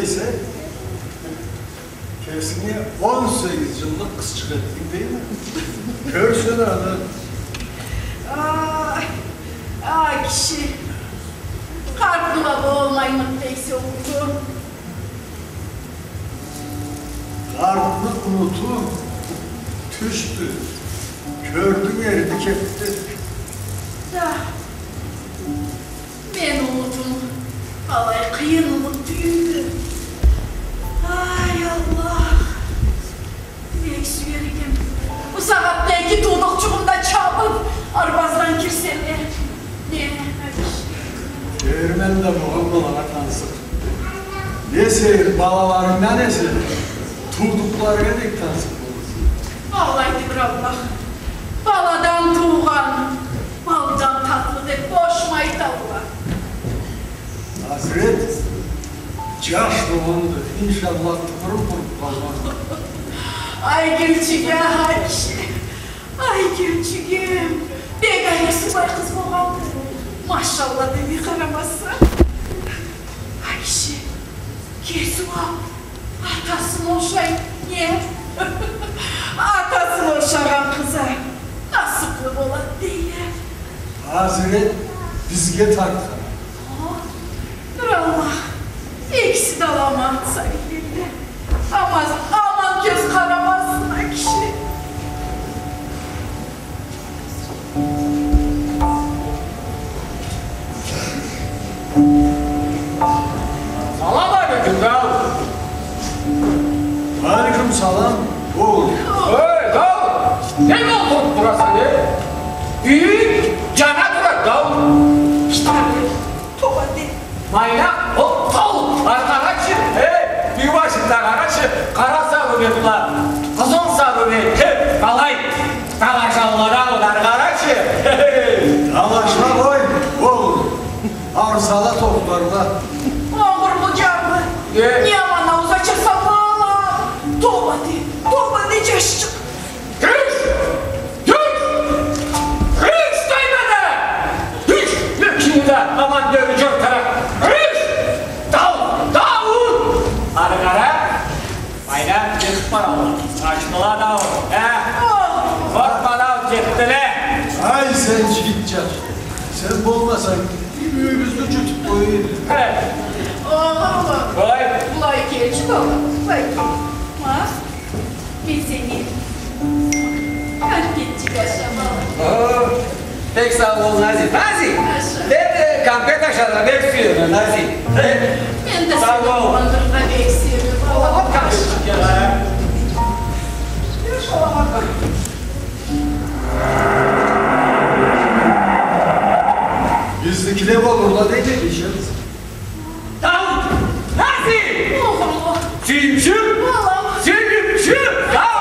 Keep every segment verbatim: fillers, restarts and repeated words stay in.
Эсе, кесинге он сегиз джыллыкъ къызчыкъ этдинг дейме. Кёрсюн аны. Ай, а, киши къарт бла болмаймыды дейсе, уллу. Къартны унутуу тюшдю. Кёрдюнг, эрди кетди. Да. Мен унутуум алай къыйынлыкъ тюйюлдю. Ай, Аллах! Бек сюер эдим бусагъатда эки туудукъчугъум да чабып, арбаздан кирселе. Не, Алиш? Дейме, мен да болгъан балагъа тансыкъ. Не сейир, балаларынга не сейир, туудукъларынга нек тансыкъ болурса? Алайды бир Аллах. Баладан туугъан балдан татлы деп бошма айталла. Азрет, джаш болгъанды, иншаллах, тыпырып-тыпырып къалмаз. Айгюлчюге, ай, киши. Айгюлчюгюм, бек ариу сулай къыз болгъанды. Машалла, демей къарамазса. Ай, киши, кеси уа атасына ошай, не? Атасына ошагъан къыз а насыплы болады дейле. Азрет бизге тартхан. О, бир Аллах, экиси да аламат сабийлеге. Аман, аман кёз къарамасын а киши. Салам алейкум, Дауут. Алейкум салам. Ол. Эй, Дауут! Нек олтуруп тураса, э? Юйюнг джана турады, Дауут. Тоба де. Майнакъ, ол, ол, ары къарачы, эй, юйюнг башында къарачы, къара сабыйла, къызыл сабыйла, хе, къалай талашалла, ары къарачы. Талашма къой, ол, арзала тохтарла. Огъурлу джарлы. Э? Не аман ауз ачаса, бала? Тоба де, тоба де, джашчыкъ. Тюш! Тюш! Тюш, дейме да! Тюш! Мюмкюн да, аман бери джёр къара. Тюш! Дау-, Дауут! Ары къара. Майнакъ кетип баралла. Ачдыла, Дауут. Э? Къоркъма, Дауут, кетдиле. Ай, сен джигит джаш. Сен болмасанг, юйюбюзню джутуп къояр эдик. Э? Огъурлу. Къой. Былай келчи, бала. Былай кел. Ма. Мен сени конфетчик ашама. О, бек сау бол, Нази. Нази! Аша. Мен да конфет ашаргъа бек сюеме, Нази. Мен да сени къууандырыргъа бек сюеме, балам. Сау бол. Аша. Бизникиле болурла дейме, ишебиз. Дауут! Нази! Огъурлу. Сюйюмчю! Балам. Сюйюмчю! Дауут!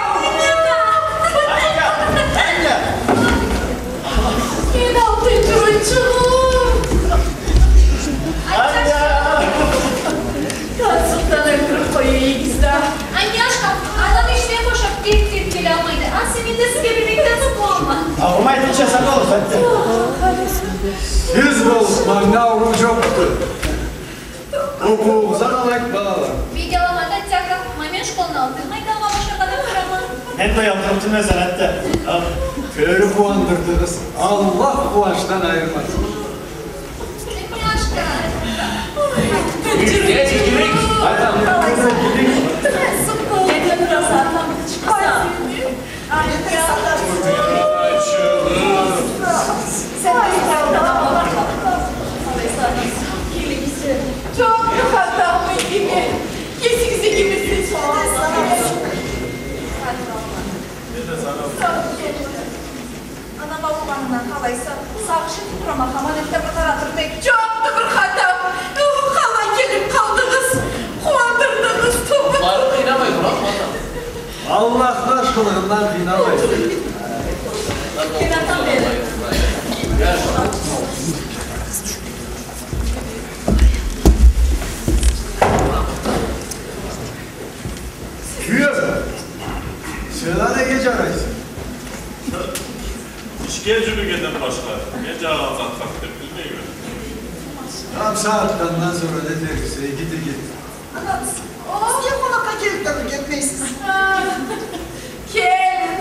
Мени алтын джурунчугъум! Анна! Тансыкъдан ёлтюрюп къоя эдигиз да. Аняшка, анам ишден бошаб, тез-тез келалмайды. А сен энди сизге бир нек тансыкъ болама. Аурума айтынча, сау бол, сен. Сиз болуб, манга ауруу джокъду. Окъуугъузгъа къалай, балала? Бек аламат, тяга, ма мен школну алтырмай да алгъа бошаргъа да турама. Мен да алтырыб турма, Зарат да. Кёрюб къууандырдыгъыз. Аллах къууанчдан айырмасын. Эмилашка. Джокъду хатамы, иги. Кесигиз иги билсегиз. Анам ауругъанындан къалайса, сагъыш этиб турама, хаман, энтда бир къаратырым эдим. Джокъду бир хатам. Ух, къалай келиб къалдыгъыз. Къууандырдыгъыз, тоба. Барыб къыйнамай турама, ата. Аллахны ашхылыгъындан къыйнамай. Кюев, сен а неге джарайса? Ишге джюрюгенден башха не джарагъан зат бар деб билмейме. Таб сагъатда андан сора не дериксе, иги дегенди. Анабыз, бизге къонакъгъа келип да бир кетмейсиз. А, келин,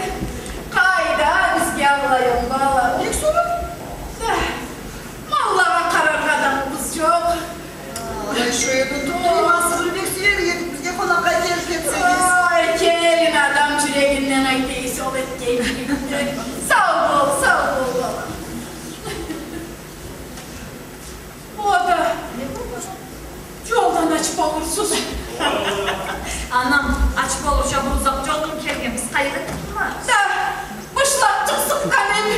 къайда бизге аллай ол, балам? Нек сора? Да, маллагъа къараргъа адамыбыз джокъ. Ай, шо эдинг, тутмаса, бир бек сюер эдик бизге къонакъгъа келип кетсегиз. Ай, келин, адам джюрегинден айта эсе, ол этген кибикди. Сау бол, сау бол, балам. О да, джолдан ач болурсуз. Анам, ач болурча бир узакъ джолдан келгенбиз, къайгъы этдингми? Да, бышлакъчыкъ сыкъгъан эм,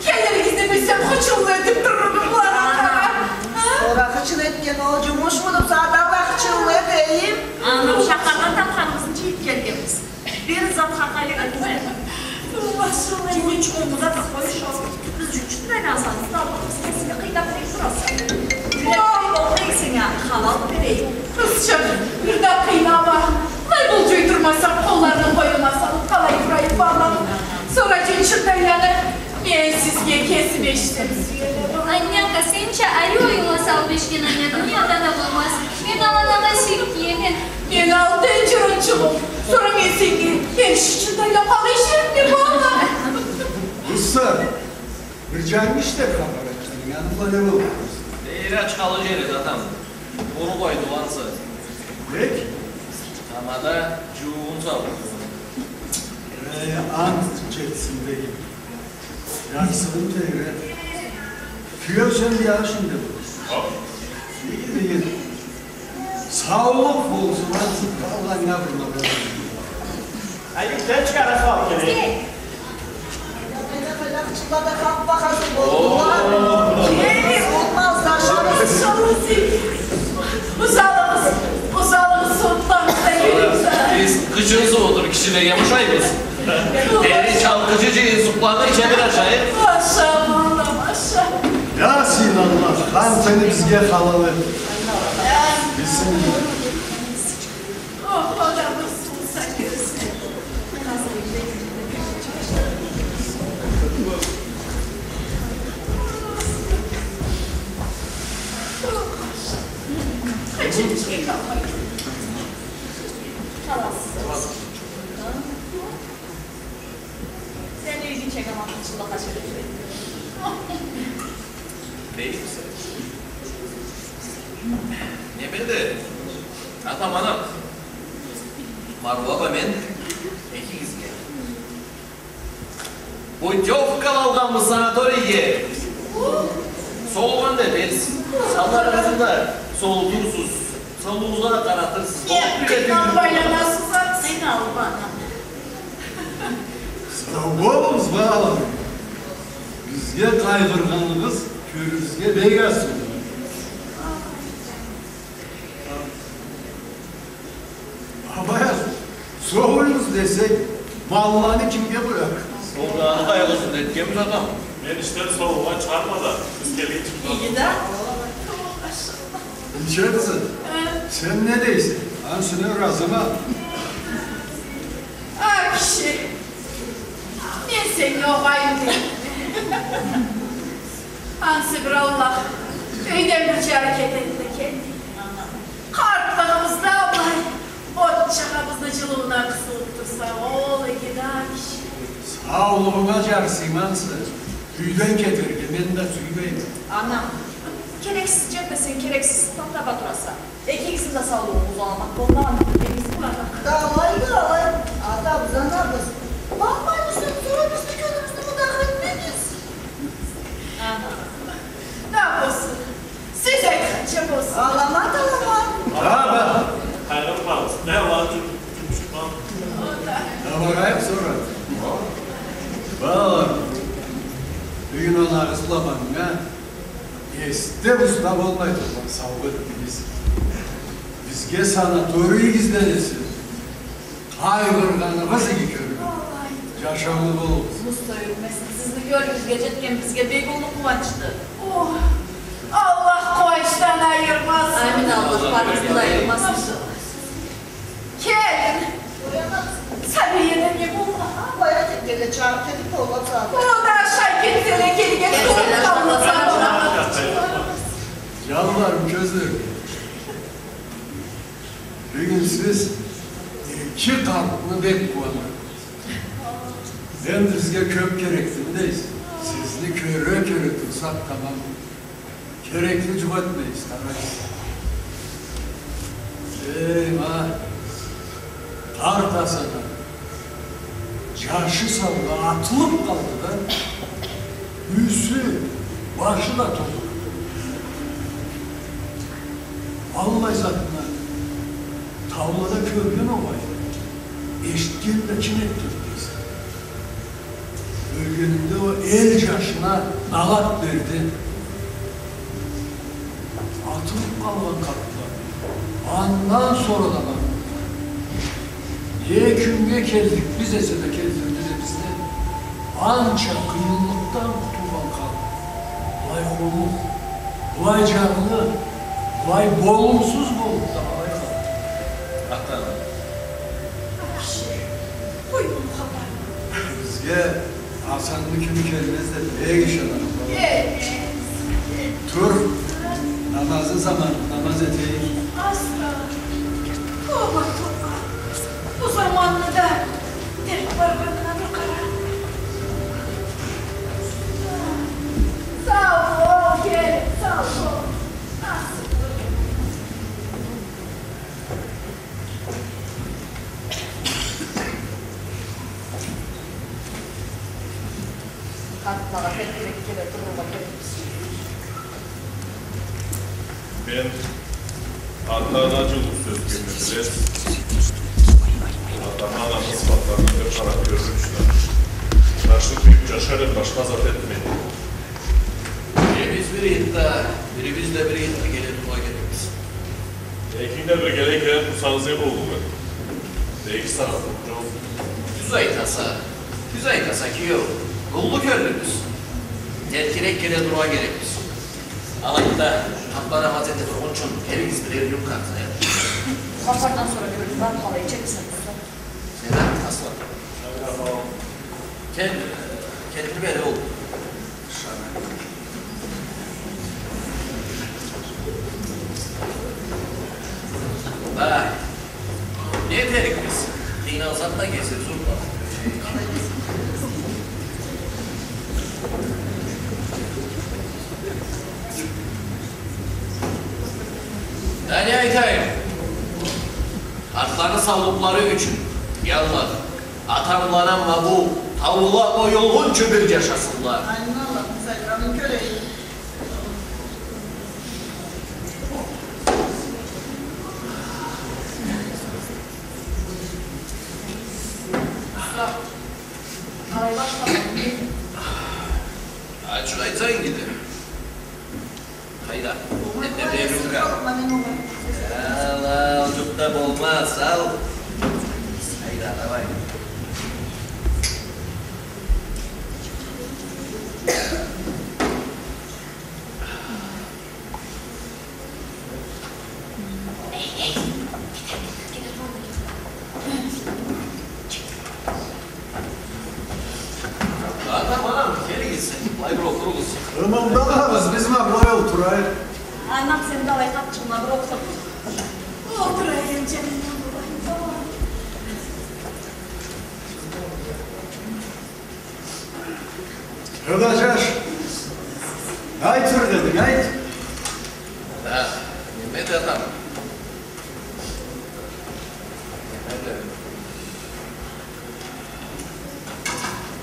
келиригизни билсем, хычыллы этип турурму былагъа къарап? Сора хычыл этген ол джумушмуду, сора да хычыллы этейим. Анам, шахардан тапханыбызны джыйып келгенбиз. Бир затха къайгъы этме. Джууучугъунгу да къой, шо. Биз джууучу тюйюлбюз, аллыбыз, кесинги къыйнап нек тураса? Джюрек болмай сеннге, халал берейик. Къызчыкъ, бир да къыйнама. Былай болджай турмаса, къолларынгы къойнума салып, къалай турайым, балам? Сора джынчыртайланы мен сизге кесим эшитсем сюер эдим. Аннякъ, сенча ариу оюннга салып эшитген аня дунияда да болмаз. Мен аланы алай сюйюп киеме. Мен алты джырынчыгъым. Сора мен сеннге эр джынчыртайла къалай эшитеме, балам? Къызчыкъ, бир джангы ишле хапар айтханынг, аны бла не болду? Эр ачхалы джери, атам. Уруп къойду ансы. Нек? Тамада джууугъун салды. Э, ант джетсин, бегим. Джарсыгъын тейре. Кюеу сен бир джашынг да. Иги, иги. Саулукъ болсун, ансы къалгъаннга бир да. Ай, бир чыгъарып салып келейик. Узалыгъыз, узалыгъыз, сууукълагъыз да келигиз. Биз къычын сууукъду, кишилеге ушайбыз. Эри чалкъыджы джыйын сууукъланы ичебиз ашайыкъ. Аша, балам, аша. Я Сыйлы Аллах, хан сени бизге халал эт. Бисмилля. Ох, о да бир сууса кёрсе. Къычын ичген къалмай. Халал. Сен юйге чыгъама, къычынлыкъгъа чыгъып. Деймисе? Неме да, атам, анам. Марва бла мен экигизге путёвка алгъанбыз санаторийге. Солугъан да этесиз. Санларыгъызны да солутурсуз. Саулугъугъузгъа да къаратырсыз. Сау болугъуз, балам. Бизге къайгъыргъаныгъыз кёлюгюзге бек аз тюйюлдю. Абай, согъугъуз десек, малланы кимге къоярыкъ? Согъугъан къайгъысын этгенбиз, атам. Мен ишден согъугъан чыгъарма да, биз келгинчи. Иги да. Ниче, къызым? Э? Сен не дейсе? Ансы не, разыма? А, киши. Мен сеннге огъайым дейме. Ансы бир Аллах юйден бир джарыкъ этеди да келмей. Къартлыгъыбызда былай от чагъабызны джылыууна къысылып турса, ол иги да, киши. Саулугъунга джарсыйма ансы. Юйден кетерге мен да сюймейме. Анам, керексиз джерде сен керексиз тантаба тураса. Экигизни да саулугъугъуз аламат болмагъанын билмегиз, бу адам. Да алай, да алай. Атабыз, анабыз. Бакъмаймысыз, сора бизни кёлюбюзню мудах этмегиз. Аха. Да болсун. Сиз айтханча болсун. Аламат, аламат. Да, да. Къайгъырмагъыз. Да, ладно. Да, барайыкъ сора. Балалар, бюгюн анагъыз бла манга эсде-уста болмай тургъан саугъа этдигиз. Бизге санаторийигизден эсе къайгъыргъаныгъыз иги кёрюнеди. Джашаулу болугъуз. Муста ёлмесин. Сизни кёрюрге джетгенибизге бек уллу къууанчды. О, Аллах къууанчдан айырмасын. Амин, Аллах барыбызны да айырмасын. Келин. Сабиеге не болду? Баягъы кетгенле чыгъарып кетип, толгъан сагъат. О да ашай кетселе, келген толуп къалды. Джанларым, кёзлерим. Бюгюн сиз эки къартлы бек къууандырдыгъыз. Энди бизге кёп керекдими дейсиз? Сизни кёре-кёре турсакъ, тамам керекли джукъ этмейбиз, къарайсыз. Эй, ма, къарт Асаны джашы саугъа атылыб къалды да, юсю, башы да тозулуб. Аллай затны таулада кёрген огъай, эшитген да ким эди дейсиз? Ёлгенинде ол эл джашына налат берди. Атылыб къалгъан къартла андан сора да бар. Не кюннге келдик биз эсе да, келтирди да бизни. Анча къыйынлыкъдан къутулгъан халкъ былай хомукъ, былай джарлы, былай болумсуз болуб да къалай къалды? Ата-ана. Ай, къой муну хапарын. Бизге Асанны кюню келмез деб бек ышанама. Келмез. Тур, намазны заманы, намаз этейик. Аслан, тоба, тоба. Бу заманны да терк баргъанына бир къара. Сау бол, келин, сау бол. Насыблы. Къартлагъа теркирек келе турургъа керекбиз. Мен ата-ана джылы сёз кюнню билесиз. Атамы, анамы сыфатларына бир къараб кёрюрчюме. Джашны сюйюб джашар эм, башха зат этмей. Э, биз бир иетда, бирибиз да бир иетда келе турургъа керекбиз. Экинг да биргелей келе турсагъыз, не боллукъ эди? Эки сагъат джол. Тюз айтаса, тюз айтаса, киеу. Уллу кёллюбюз. Теркирек келе турургъа керекбиз. Алайда, хапар намаз эте тургъунчу, келигиз, бирер рюмкабызны. Хапардан сора кёллюк бар, къалай ичериксе, туста. Сен а, Аслан. Кел, кел бери ол. Бай, не этерикбиз? Къыйналсакъ да, кесибиз урукъ. Да не айтайым? Къартланы саулукълары ючюн, я Аллах, атам-анам ма бу таула оюлгъунчу бир джашасынла. Амин, Аллах, сен айтханын кёрейик. Къалай башладынг? Ачыкъ айтсанг, иги да. Хайда. Энди бери рюмка. Ал, ал, джукъ да болмаз, ал. Хайда, давай. Атам-анам, келигиз, былай бир олтуругъуз. Къымылдамагъыз, биз ма былай олтурайыкъ. Анам, сен да алай къатчылма, бир олтур. Олтурайым, джаным, былай. Къыда джаш, айтыр дединг, айт. Да, неме да, атам.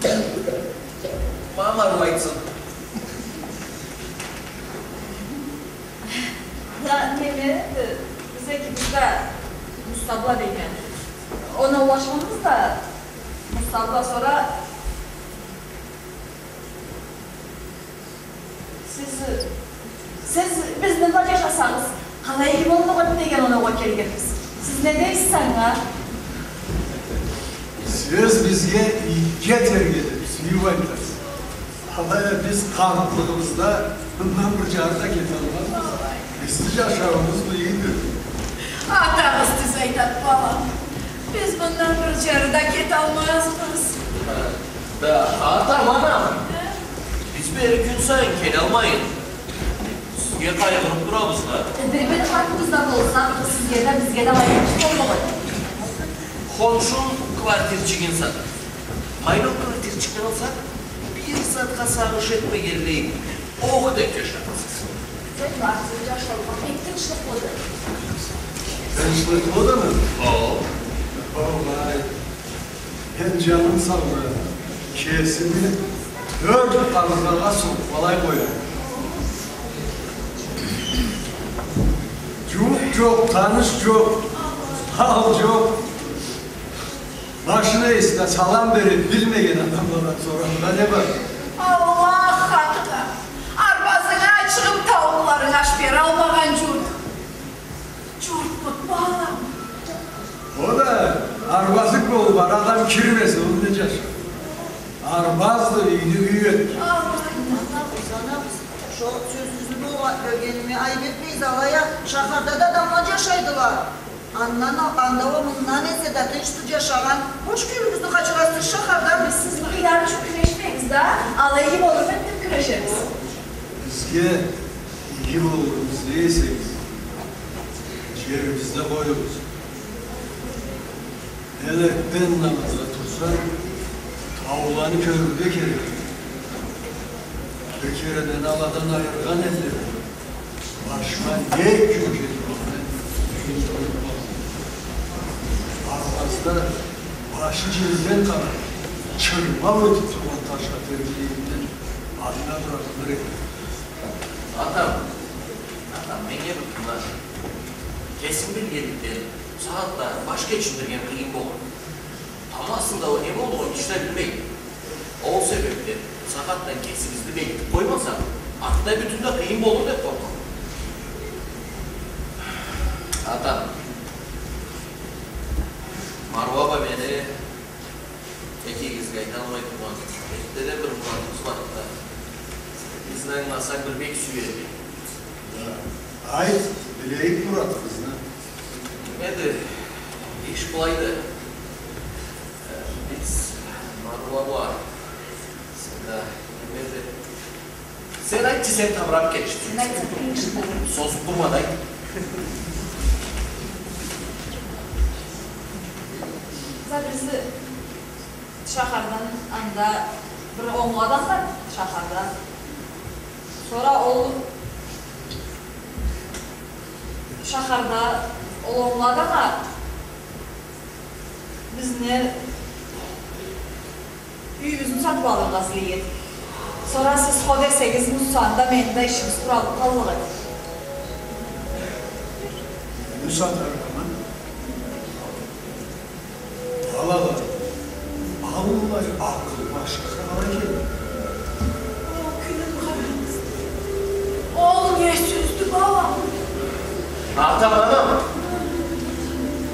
Неме да. Мама айтсын. Да, неме, э, биз экибиз да Муса бла дейме. Оноулашханыбыз да Муса бла, сора сиз, сиз бизни бла джашасагъыз, къалай иги боллукъ эди деген оноугъа келгенбиз. Сиз не дейсиз анга? Сиз бизге иги этерге деб сюйюб айтасыз. Алай а биз къартлыгъыбызда мындан бир джары да кеталмазбыз. Бизни джашауубуз бу игиди. Атабыз тюз айтады, балам. Биз мындан бир джары да кеталмазбыз. Да, атам, анам. Биз бери кюн сайын келалмайын. Сизге къайгъырыб турабыз да. Бир-бир къатыбыз да болса, сиз Бизге да, бизге да алай болмагъан. Хоншунг квартирчигин сатды. Майлы квартирчикни алсакъ, бир затха сагъыш этмегенлей, ох деб джашарыкъсыз. Сен бар, сен джашаугъа бек тынчлыкълыды. Тынчлыкълыдымы? Хо. Огъай. Мен, джаным саулай, кесими дёрт къабыргъагъа сукъ къалай къоям. Джууукъ джокъ, таныш джокъ, хал джокъ. Машина эсинде салам бере билмеген адамладан сораргъа не бар? Аллах хакъына, арбазынгы ачыгъыб, тауукъларынга аш бералмагъан джурт. Джуртмуду, балам? Ол да арбазыкъ болуб, арадан кирмесе, ол не джашау? Арбазды, юйню юй этди. Аллах. Узанабыз, узанабыз. Шо сёзюгюзню бёлгениме айыб этмегиз, алай а шахарда да адамла джашайдыла. Андан а, анда уа мындан эсе да тынчды джашагъан. Бош кюнюгюзню къачырасыз шахарда. Биз сизни къыйнар ючюн кюрешмейбиз да, алай иги болур деб кюрешебиз. Бизге иги болургъа излей эсегиз, джерибизде къоюгъуз. Эл эртден намазгъа турсанг, тауланы кёрюрге керек. Бир кере мени аладан айыргъан элле, башыма не кюн джетгенин унутмам. Арбазда башы джерден къалыб, чырмау этиб тургъан ташха тергилейинден анда тургъан бир эди. Атам, атам, меннге бир тынгыла. Кесинг билгенликден, бусагъатда баш кечиндирген къыйын болур. Тамбла ызында уа не боллугъун киши да билмейди. Ол себебден бусагъатдан кесибизни бегитиб къоймасакъ, артда бютюн да къыйын болур деб къоркъама. Атам, Марва бла мени экигизге айталмай тургъан, эртдеден бир мурадыбыз барды да. Бизни ангыласанг, бир бек сюер эдим. Да. Айт, билейик мурадынгы. Неме эди, иш былайды. Э, биз Марва бла, сен да, неме эди. Сен айтчы, сен табыракъ кечди. Сен айтсанг, къыйынлыкъ. Созуб турма да айт. За, биз шахардан анда бир онглу адам бар шахарда. Сора ол шахарда ол онглу адам а бизни юйюбюзню сатыб алыргъа излей эди. Сора сиз хо десегиз, бусагъатда мени да ишим къуралыб къаллыкъ эди. Юйню сатаргъамы? Балала, аллай акъыл башха къалай келди? О, кюнюм къарагъыз. Ол не сёздю, балам? Атам, анам,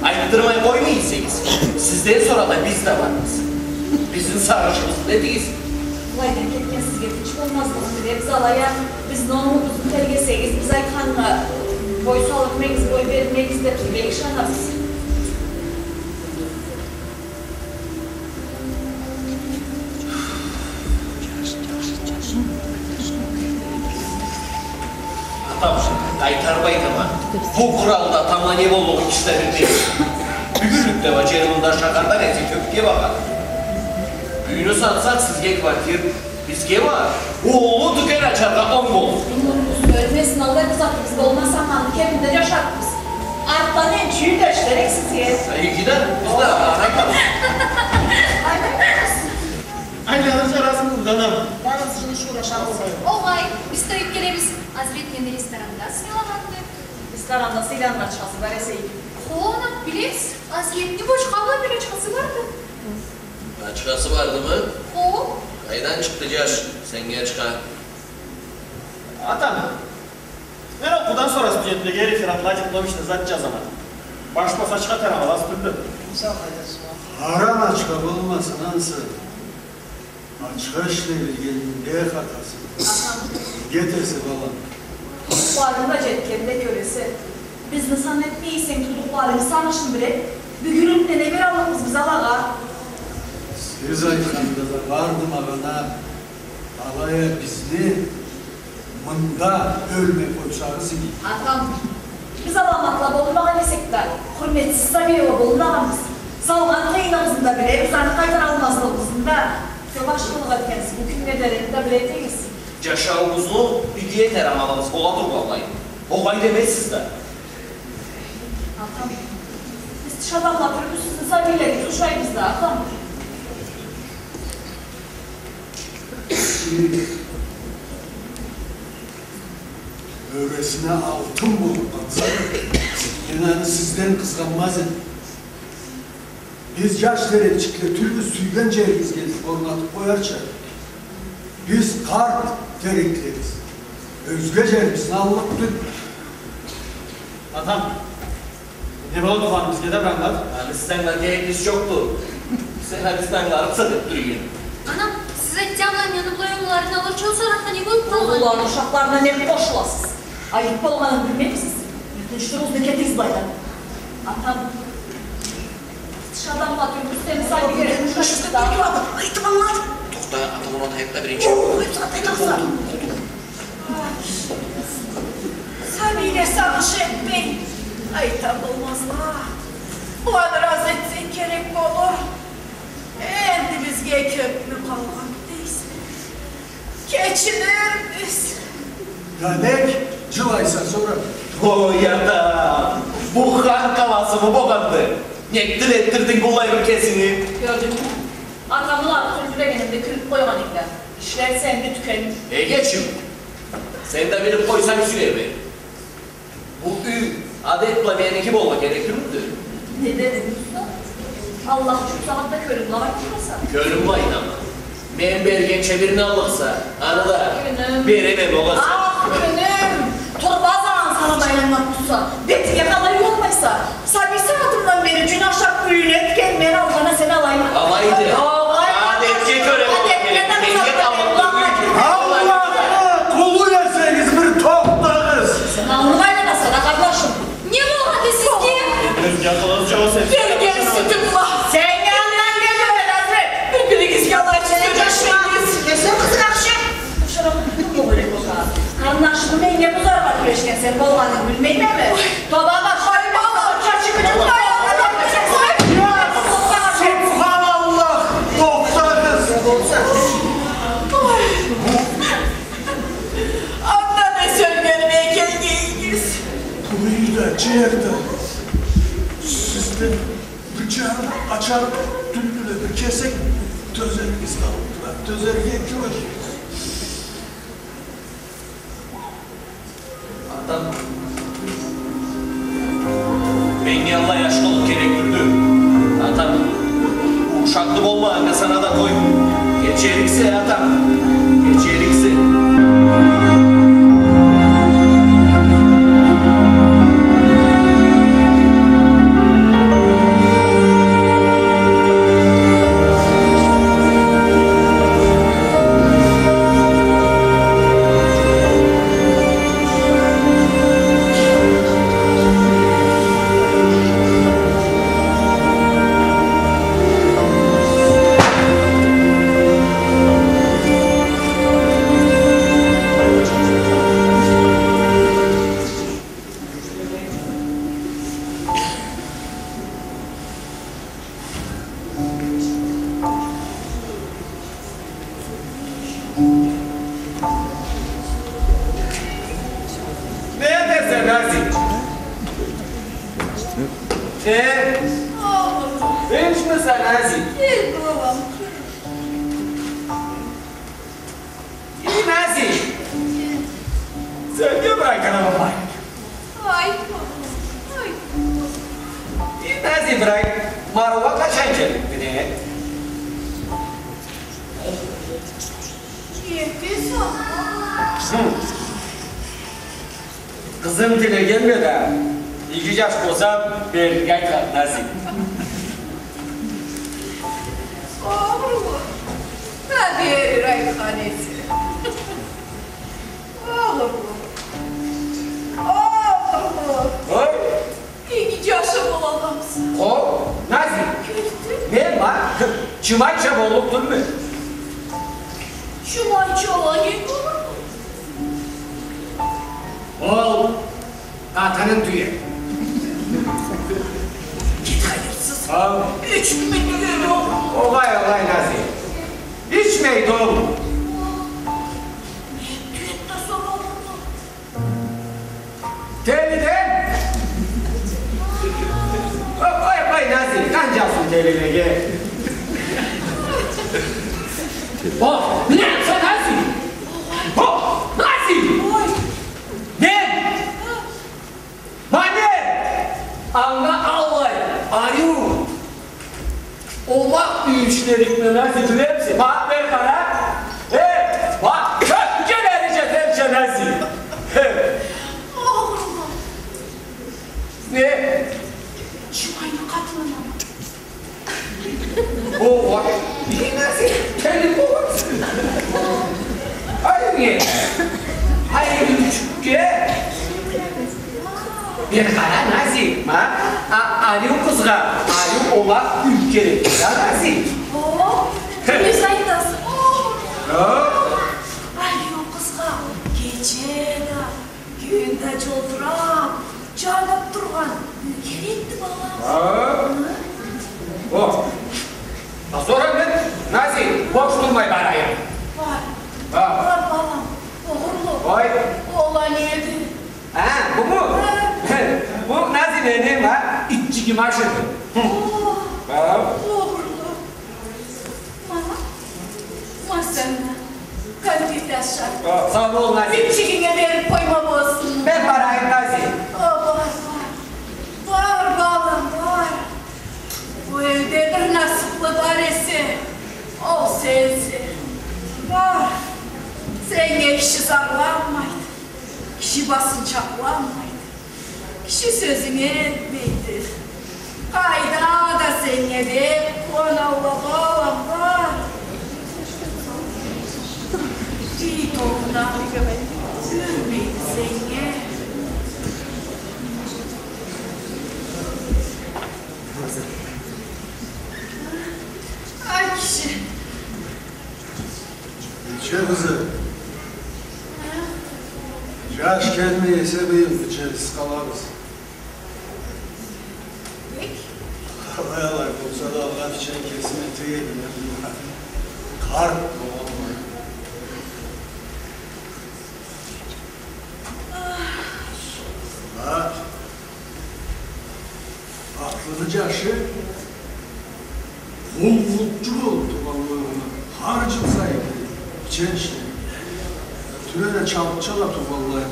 айтдырмай къоймай эсегиз, сизден сора да биз да барбыз. Бизни сагъышыбызны этигиз. Былайдан кетген сизге тынч болмазлыгъын билебиз, алай а бизни онгубузну тергесегиз, биз айтханнга бой салырмегиз, бой бермегиз деб бек ышанабыз. Атам, къайтарыб айтама, бу къуралда тамбла не боллугъун киши да билмейди. Бюгюнлюкде уа джер мында шахардан эсе кёкге багъады. Юйню сатсакъ, сизге квартир, бизге уа уллу тюкен ачаргъа онг болур. Ёлмесин, аллай бир затыбыз болмаса, аны кебинде джашарыкъбыз. Артдан энчи юй да ишлерик сизге. Иги да, биз да айтабыз. Айланыр чарасымы, Узанам? Барыбыз джылы ишге урашабыз. Огъай, биз тойуб келебиз. Азрет мени ресторанда сыйлагъанды. Ресторанда сыйланыр ачхасы бар эсе. Хо, анам, билебиз. Азретни бу ачха бла бир ачхасы барды. Ачхасы бардымы? Хо. Къайдан чыкъды, джаш, сеннге ачха? Атам, мен окъуудан сора студентлеге рефератла, диплом ишине зат джазама. Башха ачха тарамалас тюлдю. Харам ачха болмасын ансы. Ачха ишлей билгенинде хатасы. Атам. Неге десе, балам? Туудукъларынг да джетгенде кёресе. Бизни сан этмей эсенг, туудукъларынгы сагъышын биле. Бюгюнлюкде не бераллыкъбыз биз алагъа? Сиз айтханда да барды магъана, алай а бизни мында ёлмей къойсагъыз иги. Атам, биз аламатла болмагъан эсек Сиз сабийле болмагъанмысыз. Салгъан къыйыныгъызны да билебиз, аны къайтаралмазлыгъыгъызны да. Кёп ашхылыкъ этгенсиз, бу кюннге дери да биле эдигиз. Джашауубузну иги этер амалыбыз бола тургъанлай, огъай демезсиз да. Атам, биз тыш адамла тюлбюз, сизни сабийлеригиз ушайбыз да, атам. Сиз мёресине алтын болуп къалсагъыз, мен аны сизден къызгъанмаз эдим. Биз джаш терекчикле тюлбюз, сюйген джеригизге орнатып къоярча. Биз къарт тереклебиз. Ёзге джерибизни аллыкъ тюл. Атам, не болду, туугъаным, бизге да бир ангылат. Аны сиз ангыларгъа керегигиз джокъду. Сен а бизни ангыларыкъса деп тура эдинг. Анам, сиз айтсагъыз, мени былай уллуларына алырча, ол соракъгъа не болуп къалгъан? Уллуланы ушакъларына нек къошуласыз? Айып болгъанын билмеймисиз? Тынч туругъуз да кетигиз былайдан. Атам, тыш адамла тюлбюз, сизни сабийлеригиз ушайбыз да. Айтып ангылат. Тохта, атам, ол аны айтма биринчи. Ой, сагъат айтамыса. Сабийле сагъыш этмей, айтам, болмазла. Былай бир аз этсенг керек болур. Энди бизге кёпмю къалгъан дейсе, кечинирбиз. Демек, джылайса сора. Ой, атам, бу хан къаласымы болгъанды? Нек тилетдирдинг быллай бир кесинги? Кёрдюнгмю? Атамы ары тюлдю дегенимде кюлюп къойгъан эдинг да. Ишлерсен, бютген. Эгечим, сен да билип къойсанг сюеме. Бу юй адет бла меники болургъа керек тюлмюдю? Не дединг, уста? Аллах ючюн, бусагъатда кёлюм бла айтмайса. Кёлюм бла айтама. Мен бергенча бирин аллыкъса, аны да береме, боласа. Ах, кюнюм! Турбазаны сагъа байланнган тутса, бетинге къалай болмайса? Сабий сагъатындан бери джюн ашап, юйюн этген мен алгъанда, сен алаймы? Алайды. Алайды. Адетге кёре болур керек. Адетге кёре болур керек. Аллахны къулу эсегиз, бир тохтагъыз. Сен аллы байланаса да, къарнашым. Не болгъанды сизге? Бергенсиз, тюлмю? Сен янындан келме, Назрет. Бир-биригизге алай тюзюп джашагъыз. Кесинг къызгъанчы. Къарнашымы меннге бузаргъа кюрешгенсен, болгъанын билмейме. Тоба, башха. Ай, бала, чачы, бала. Субханаллах, тохтагъыз. Андан эсе ёлгениме келгенигиз. Бу юйде, джерде сизде бир джарыкъ, ачарыкъ тюлдюле, бир кесек тёзеригиз къалыб турады. Тёзерге кюрешигиз. Атам, меннге аллай ашхылыкъ керек тюлдю. Атам, ушакълы болмагъаннга сана да къой. Кечериксе, атам, кечериксе. Не этерсе, Назик? Э? Тынчмыса, Назик? Кел, балам, кел. Эй, Назик! Сен не бир айт, анама бир айт. Айт, балам, айт. Эй, Назик, бир айт, Маругъа къачан келликди, не? Кетесен. Хы. Къызым тилегенме да, иги джаш болсам, берирге айтхан, Назик. Огъурлу. Да берир айтхан эсе. Огъурлу. Огъурлу. Ой. Иги джашы болагъанмыса. Къо, Назик. Кёрдюнг? Мен ма, чымайча боллукъ тюлме. Чымайча ала не бола? Ол къатынын тюе. Ау. Ичмейди ол. Огъай, огъай, Нази. Ичмейди ол. Не этди да сора ол? Телиден. Къой, къой, къой, Нази, къанджасын телилеге. О, не этсе, Нази? О, Нази! Ой. Не? Ма не? Анга аллай ариу омакъ юй ишлерикме, Нази, билемисе? Ма, бери къара. Э, ма, кёкге дери джетерча, Нази. Э. Огъурлу. Не? Джумайны къатынынамы? О, ой. Нази, келип болмаз. Ай, не? Ай, юйчюкге. Бир къара, Нази, ма, а, ариу къызгъа ариу омакъ юй керек да, Нази. О, тюз айтаса. О. Ариу къызгъа гедже да, кюн да джолтураб, джаныб тургъан юй керекди, балам. Хы? О. А сора мен, Нази, бош турмай барайым. Бар. Хы. Бар, балам. Огъурлу. Ой. Ол а неди? А, буму? Хы. Бу, Нази, меним, а, итчигим ашыды. Хы. О, огъурлу. Ма, ма сен да. Конфет аша. О, сау бол, Нази. Итчигинге бериб къойма болсун. Мен барайым, Нази. О, бар, бар. Бар, балам, бар. Бу элде бир насыблы бар эсе, ол сенсе. Бар. Сеннге киши зарланмайды. Киши басынчакъланмайды. Киши сёзюнге этмейди. Къайда да сеннге бек къууаналла, балам, бар. Бийик огъуна юрмейди сеннге. Ай, киши. Бийче къызы. Джаш келмей эсе, быйыл биченсиз къалабыз. Нек? Алай-алай болса да, алгъа бичен кесиме тюйюлмей эдим. Къарт болгъанма. Ха. Атлыны джашы къуллукъчу болуб тургъанлай, хар джыл сайын бичен ишлей. Тюнене чалт-чала тургъанлай,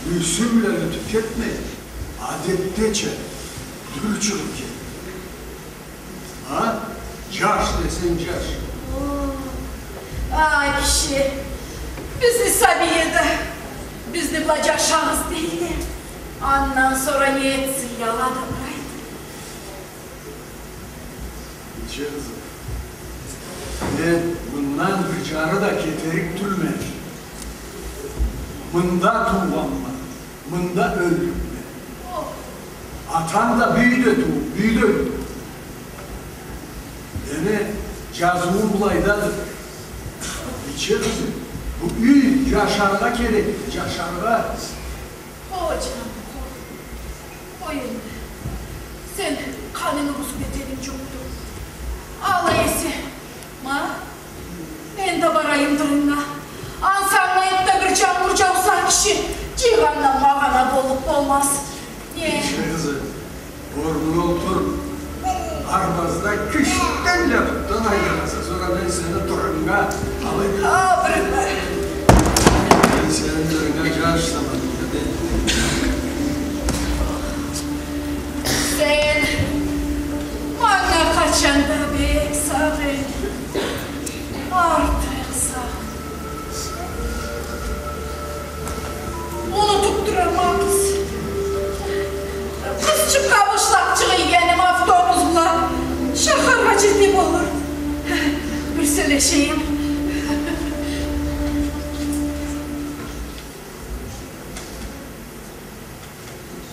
юйсю бла ётюб кетмей, адетдеча дюр чыгъыб келди. А? Джаш десенг, джаш. О, а, киши, бизни сабий эди, бизни бла джашагъыз дейди. Андан сора не этсин, яла да барайды. Бийче къызы, мен мындан бир джары да кетерик тюлме. Мында туугъанма. Мында ёлдюкме. Атам да бу юйде туууб, бу юйде ёлдю. Мени джазыуум былайдады. Бийче къызы, бу юй джашаргъа керекди, джашаргъа. О, джаным, къой. Къой энди. Сен къанынгы бузуб кетеринг джокъду. Алай эсе, ма, мен да барайым дырынга. Ансангы энтда бир джангур джауса, киши, джыйгъандан магъана болуб болмаз. Не? Бийче къызы, орнунга олтур. Арбазда кючден джабытдан айланаса, сора мен сени дырынга алайым. А, бир... Мен сени дырынга джаш салайым, хады. Сен манга къачан да бек сагъ эдинг. Артыкъ сагъ. Унутуб турама, къыз. Къызчыкъгъа бышлакъчыкъ ийгеним автобус бла шахаргъа джете болур. Бир сёлешейим.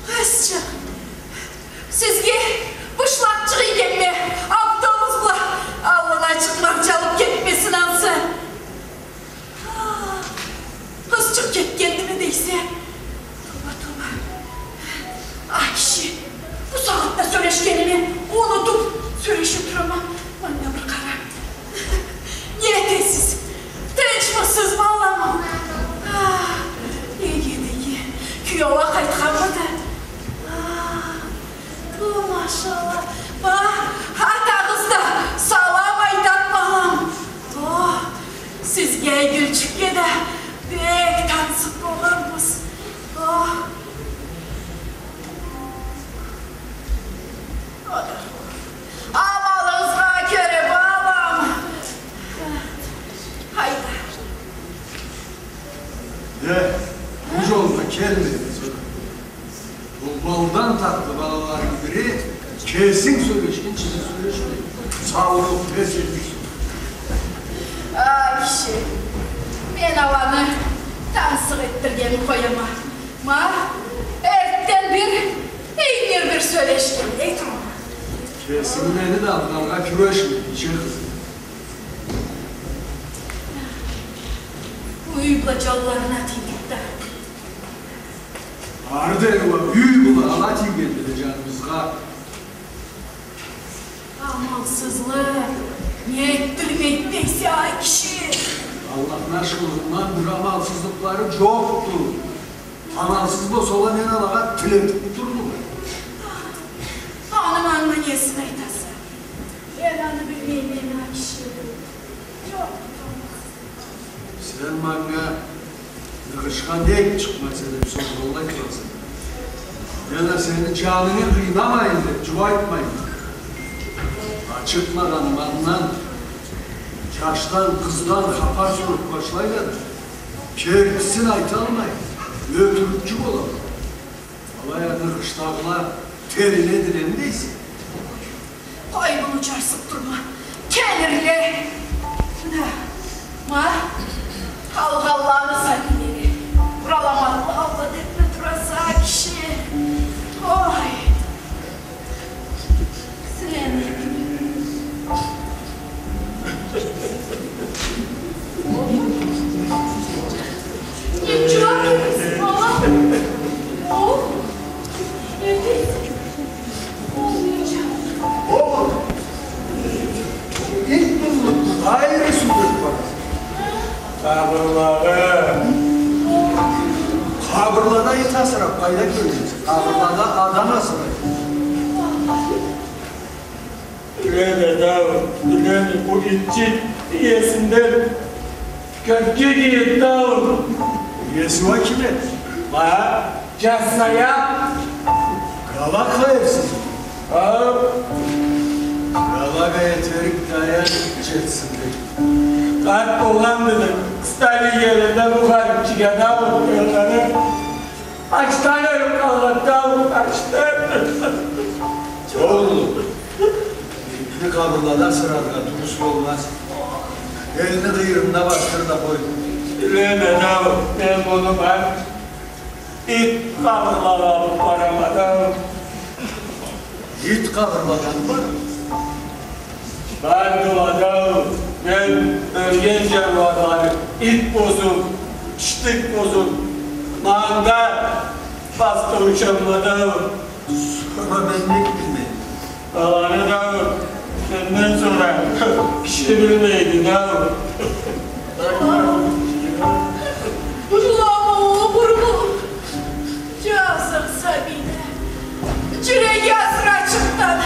Къызчыкъ, сизге бышлакъчыкъ ийгенме автобус бла, аллына чыкъмакъ джалыб кетмесин ансы. Къызчыкъ кетгендими дейсе? Тоба, тоба. А, киши, бу сагъатда сёлешгеними унутуб, Амалыгъызгъа кёре, балам. Хайда. Э, бу джолда келмегиз. Ол балдан татлы балаланы бири кесинг сёлешгинчи да сёлешмей. Саулукъ, эсенлик. А, киши, мен аланы тансыкъ этдиргенни къояма. Ма, эртден бир, ингир бир сёлешгенлей турама. Кесинг мени да алданыргъа кюрешме, кичи къызым. Юй бла джанларына тийдик да. Ары дери уа юй бла ала тийгенди да джаныбызгъа. Амалсызлыкъ не этдирмейди дейсе, а, киши? Аллахны ашхылыгъындан бир амалсызлыкълары джокъду. Амалсыз болсала, мен алагъа тилетиб турурма. Аны манга несин айтаса? Мен аны билмейме, а, киши. Джокъ, амалсыз. Сен манга ныгъышха нек чыкъмайса деб соргъанлай тураса. Мен а сени джанынгы къыйнамайым деб джукъ айтмайма. Ачыкълагъаным андан, джашдан, къыздан хапар соруб башлайла да, кертисин айталмай, ётюрюкчю болалла. Алай а ныгъышдагъыла териледиле дейсе. Къой, муну джарсыб турма. Келирле. Да. Ма, къалгъанланы сабийлери. Бурала Аллах, Аллах деб тураса, киши. Ой. Сен. Нек джылаб тураса, балам? О, эди. Огъур, ит бурулуб, къайры сюрюб бараса? Къабырлагъа. Къабырлада ит асыраб къайда кёргенсе? Къабырлада адам асырайды. Билеме, Даур, билеме, бу итчи иесинден кёб кёп эди, Даур. Иеси уа ким эди? Ма, джассая. Галак хаерсиз. Хау. Галак а этерик даян джетсин деб. Къарт болгъанды деб, къыстан келгенде бу харип чыгъа, Даур, кёргенинг. Ачдан ёлюб къалгъан, Даур, ачдан. Огъур, итни къабырлада асыраргъа тюз болмаз. Элни къыйырында басдыр да къой. Билеме, Даур, мен муну бар ит къабырлагъа алыб барама, Даур. Ит къабырлагъан бар. Бардыла, Даур, мен ёлген джанланы ит бозуб, тиштик бозуб, ма анда басдырыучамла, Даур. Сора мен нек билмейме? Аланы, Даур, менден сора киши билмейди, Даур. Джылама, огъур болуб. Джазыкъ сабийле. Джюреги азыр ачыкъдан.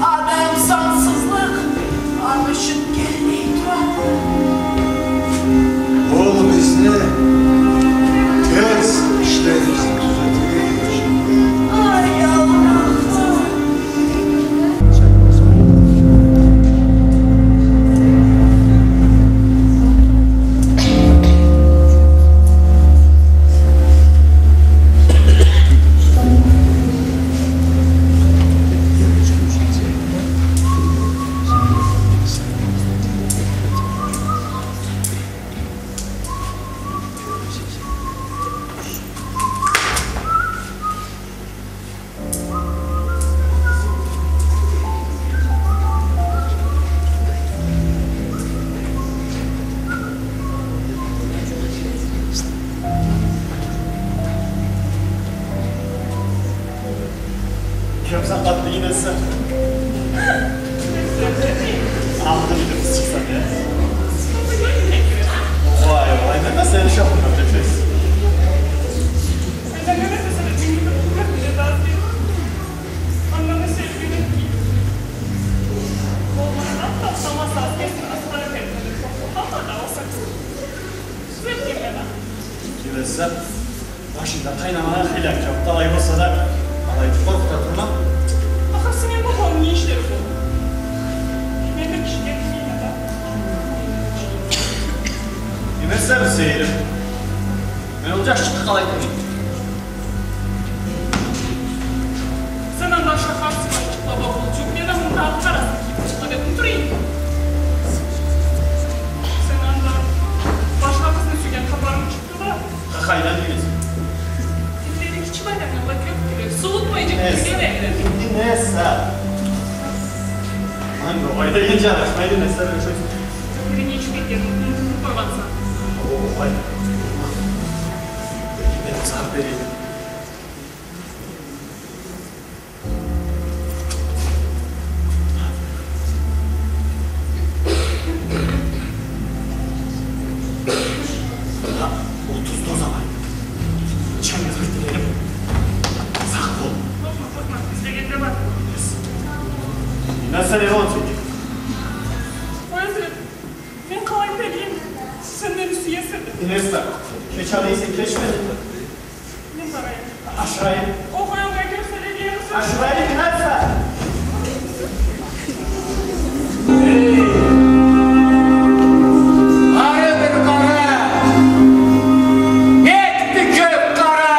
Адам сансызлыкъ аны ючюн келмей турады. Ол бизни терс ишлерибизни тюзетирге кюрешеди. Ай, Аллах. Ким сакъатны ийнесе? Алды бир къыз чыкъса, я? Ой, ой, мен да сени шапырдан тепес. Келесе, башында къайнамагъан хыйлакъ джокъду, алай болса да, алай къоркъута турма. Ахыр сен энди Къалай турайым? Сен анда ашаханса, баба болчукъ, мен а мында къарасам, ким чыкъды деп турайым. Сен анда башха къызны сюйген хапарынг чыкъды да. Къайдан билесе? Тиллери кичи адамны алай кёп кюле, суутмайча кюле. Инесса. Ай, бу къайда, эн жарашмайды, Инесса, бир шей. Бир нечик этген, унутуп къойгъанса. О, къой. Мен сагъа берейим. Отуз доза бар. Чайны бир тилерим. Сау бол. Къоркъма, къоркъма, излегенде бар. Инесса, не болду? Къой, Азрет, мен къалай билейим, сен мени сюесенг да. Инесса, кеч алай эсе, кеч мени. Мен барайым. Ашырайым. Огъай, огъай, кёрсетейим. Ашырайым, Инесса. Эй! Ары бир къара. Нек бир кёк къара.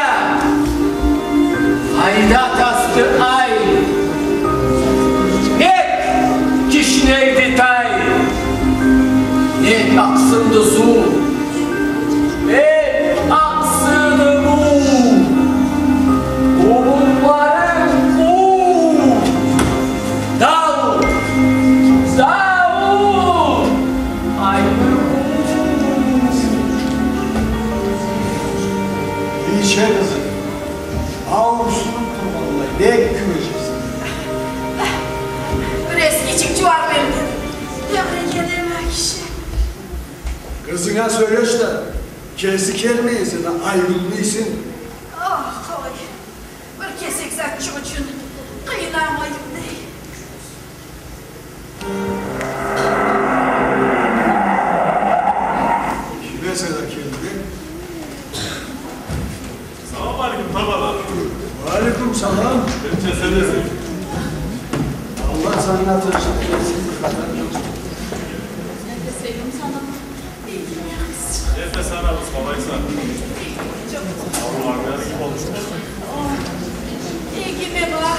Къайда тасды ай. Нек кишнейди тай. Нек акъсынды суу. Эй, акъсыды бу, къумукъларым къуу, дау, дау, айны къуу. Бийче къызым, ауушсунуп тургъанлай, бек кюлежексен. Бир эскичик джууап берди. Тебрегенеме киши. Къызынга сёлеш да, кеси келмей эсе да, айыбынг ийсин. Ох, къой, бир кесек затчыкъ ючюн къыйналмайым дей. Ким эсе да келди. Салам алейкум, табала. Уа алейкум салам. Ким эсе да келди. Аллах сагъа тынчлыкъ берсин, бир хатар джокъ. Нефес, эй, къызчыкъ. Нефес, анабыз, къалайса? Ауруларынг бир болмушму? О, игиме бар.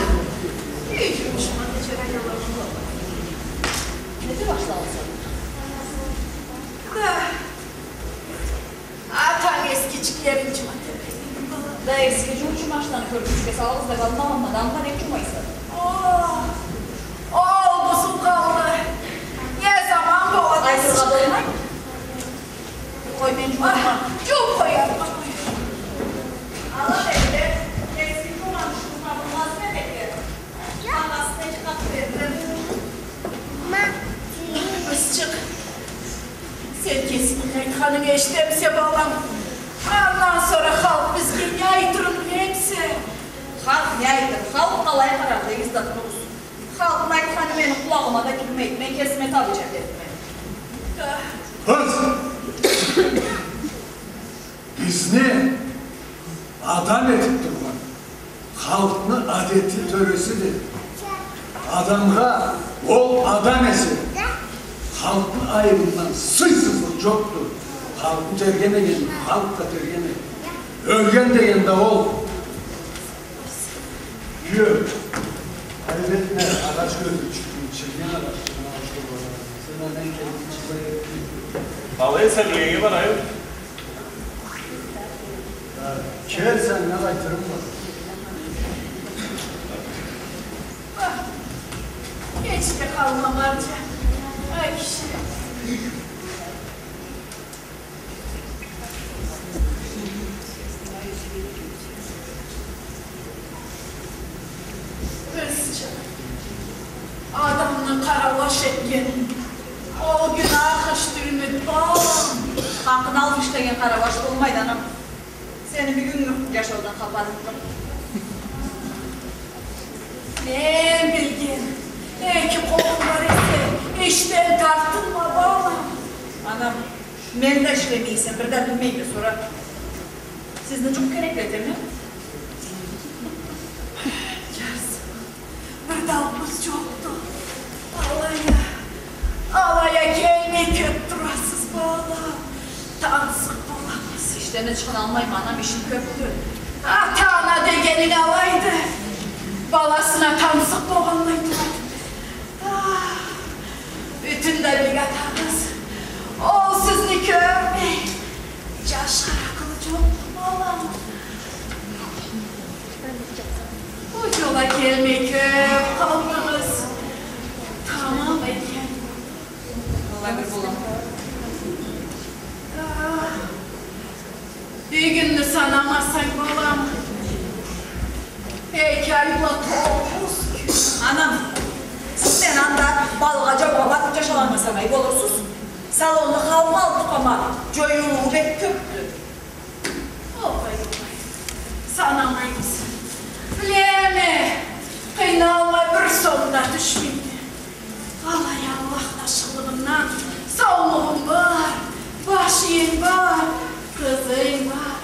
Юй джумушума да джарай аламан. Неде башлагъанса? Да. Атам эскичиклерин джууа тебрейим. Да эски джууучу машинаны кёргюзтюрге салыгъыз да, къалмагъанма, адамгъа нек джуумайса? О, ол бузулгъанлы. Не заман болады? Айтыргъа болмай. Къой, мен джууама. Джууап къоярма. Ала, энди, эски джуума, джуума болмаз, не дейди? Ма. Къызчыкъ, сен кесинги айтханынгы эшитемисе, балам? Андан сора халкъ бизге не айтырын билемисе? Халкъ не айтыр? Халкъ къалай къарар, дегиз да туругъуз. Халкъны айтханы мени къулагъыма да кирмейди, мен кесиме табыйча кетдим. Да. Къыз! Бизни адам этип тургъан халкъны адети, тёресиди. Адамгъа ол адам эсе, халкъны айыбындан сый-сызлыкъ джокъду. Халкъны тергемеген халкъ да тергемей. Ёлген деген да ол. Кюе. Албетте, агъач кёзю чыкъгъан, чирген агъач. Сен андан келип чыгъа. Къалай эсе, бирге барайым. Кел, сен, не айтырым бар. Кеч да къалма, Марджан. Ай, киши. Къызчыкъ, адамны къарабаш этген, ол гюнах ишдими, балам? Хакъын алып ишлеген къарабаш болмайды, анам. Сени бюгюннгю джашаудан хапарынг джокъ. Мен билген, эки къолунг бар эсе, ишден тартынма, балам. Анам, мен да ишлемей эсем, бир да билмейме, сора сизни джукъ кереклетеме? Джарсыкъ. Бир да алыбыз джокъду. Алай а, алай а келмей кёп турасыз, балам. Тансыкъ боламысыз? Ишлерине чыгъалмайма, анам, ишим кёпдю. Ата-ана дегенинг алайды. Баласына тансыкъ болгъанлай турады. Ах, бютюн да бек атагъыз. Ол сизни кёрмей, джашха акъылы джокъду, балам. Бу джол а келмей кёп къалдыгъыз. Тамам экен. Аллах бир болам. Ах, бюгюнню санамасанг, балам, эки ай бла тогъуз кюн. Анам, сен анда балгъа джаугъа батыб джашагъаннга санай болурсуз. Салонну халкъ алыб тукъама, джоюлуу бек кёпдю. Огъай, огъай, санамайбыз. Билеме, къыйналма, бир сом да тюшмейди. Алай Аллах ашхылыгъындан саулугъунг бар, башынг бар, къызынг бар.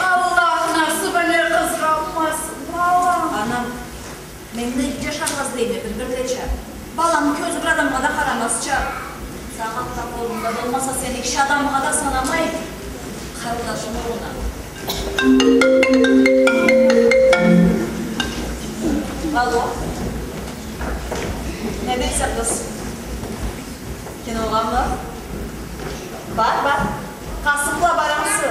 Аллах насыбынгы къызгъанмасын, балам. Анам, мен да иги джашаргъа излейме, бир-бирлеча. Баламы кёзю бир адамгъа да къарамазча. Сагъат да къолумда болмаса, сени киши адамгъа да санамай, къарындашым уруна. Алло. Не дейсе, къыз? Киногъамы? Бар, бар. Къасым бла барамыса?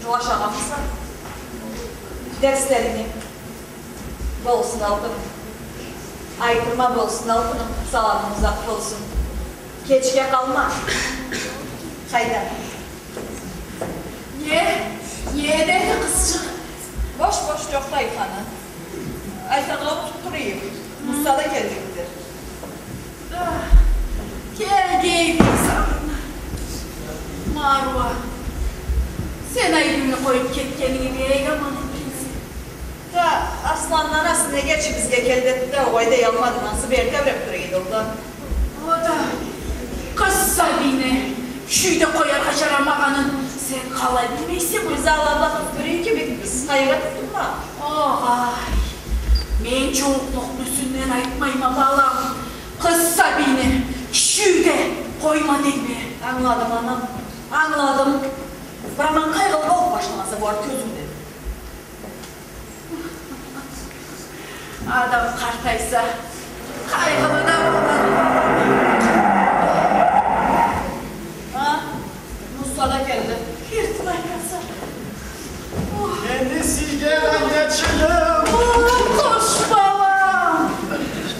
Джол ашагъанмыса? Дерслеринги. Болсун, алкъыным. Айтырма, болсун, алкъыным. Саламынг узакъ болсун. Кечге къалма. Къайда? Не? Не деди къызчыкъ? Бош, бош, джокъду айтханы. Айтыргъа унутуб тура эдим. Мусса да келгенди. Ах, келгенди сагъына. Маруа, сен Айгюлню къоюб кетгенинги бек аман этгенсе. Да, Асланны анасы неге ичибизге келди да, огъай да, уялмадым, ансы бери тебреб тура эди ол да. О да, къыз сабийни кюшюуде къояргъа джарамагъанын сен къалай билмейсе? Биз ала бла къыз бир кибикбиз, къайгъы этиб турма. Огъай, мен джууукълукъну юсюнден айтмайма, балам. Къыз сабийни кюшюуде къойма дейме. Ангыладым, анам, ангыладым. Бир аман къайгъылы болуб башламаса, бу арт кёзюмде. Адам къартайса, къайгъылы да болады. А, Мусса да келди. Эртиб айтаса. Ох. Мени сюйген аннячыгъым. Ох, къош, балам.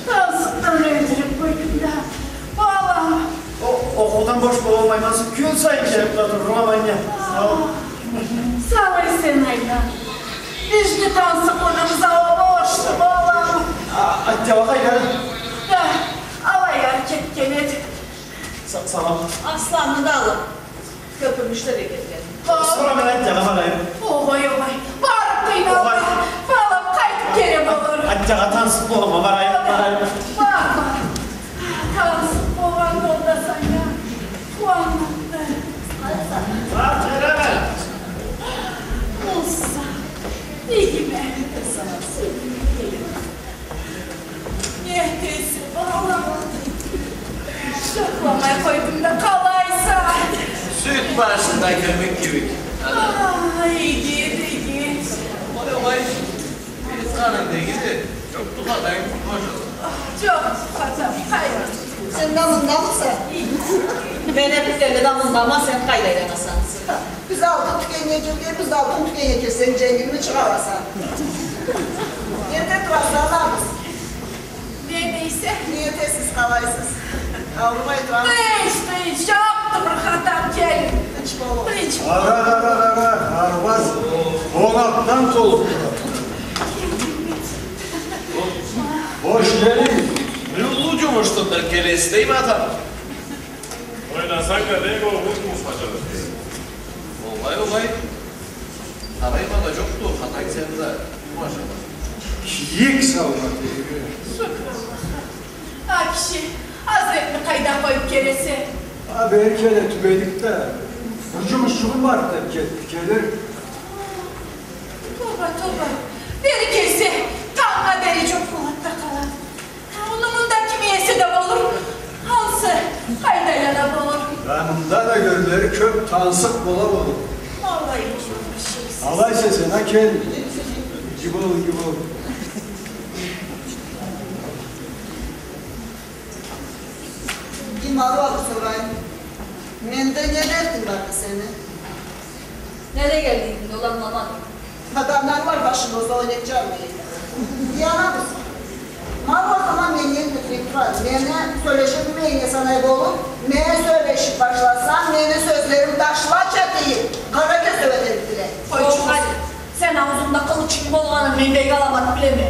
Тансыкъдан ёлтюрюб къойдунг да, балам. О, окъуудан бош болалмайма, кюн сайын келиб да турургъа, анням. Сау бол. Сау эсен айлан. Бизни тансыкълыгъыбыз а бошду, балам. А, Аттягъа къайда? Да, алай ары кетген эди. Са-, салам. Асланны да алыб, кёпюрмюшле да кетген. Сора мен Аттягъа барайым. Огъай, огъай. Барыб къыйналма. Огъай. Балам, къайтыб келе болур. Аттягъа тансыкъ болгъанма, барайым, барайым. Бар, бар. Тансыкъ болгъанды ол да санга. Къууанныкъды. Болса, игиме. Не этесе, балам? Джукъламай къойдунг да къалайса? Сют башында кёмюк кибик. Ай, игит, игит. Огъай, огъай. Бир къарынг дегиди. Джокъду хатанг, машалла. Джокъду хатам, къайры. Сен да мындамыса? Мен эппитенни да мындама, сен къайда айланаса? Биз алтын тюкеннге келгенбиз, алтын тюкеннге келсенг, дженгилми чыгъараса? Ненде тураса, анабыз? Не дейсе? Не этесиз, къалайсыз? Аурумай турамысыз? Тынч, тынч, джокъду бир хатам, келин. Тынч болугъуз. Тынч. Къара, къара, къара, арбаз къонакъдан толуб турады. Хош келигиз. Бир уллу джумушдур, бир келесиз дейме, атам. Ойласанг да, не болур, тумус къачады. Огъай, огъай. Къарайма да джокъду, хатанг сени да, машалла. Кийик салма, тейби. Шукур Аллахха. А киши Азретни къайда къоюб келесе? А, бери келе тюбедик да, бир джумушчугъум бар деб кетиб келир. Тоба, тоба. Бери келсе, тангнга дери джокъ болады да къалады. Муну мында ким иеси да болур, ансы къайда айлана болур? А, мында да Кёрлери кёп, тансыкъ бола болур. Алай, алайса сен, а, кел. Иги бол, иги бол. Иги, Маруа, бир сорайым. Менде не дертинг барды сени? Не дегенлигингди ол, ангыламадым. Адамлар бар башында, ол не джанды. Иги, ана къыз. Маруа хаман мени этмей турады. Мени сёлеше билмейинге санай болуп, мен сёлешип башласам, мени сёзлерим ташла чатыйып, къара кёзеу этерикдиле. Къой, чугъай. Сен ауузунгда къылычынг болгъанын мен бек аламат билеме.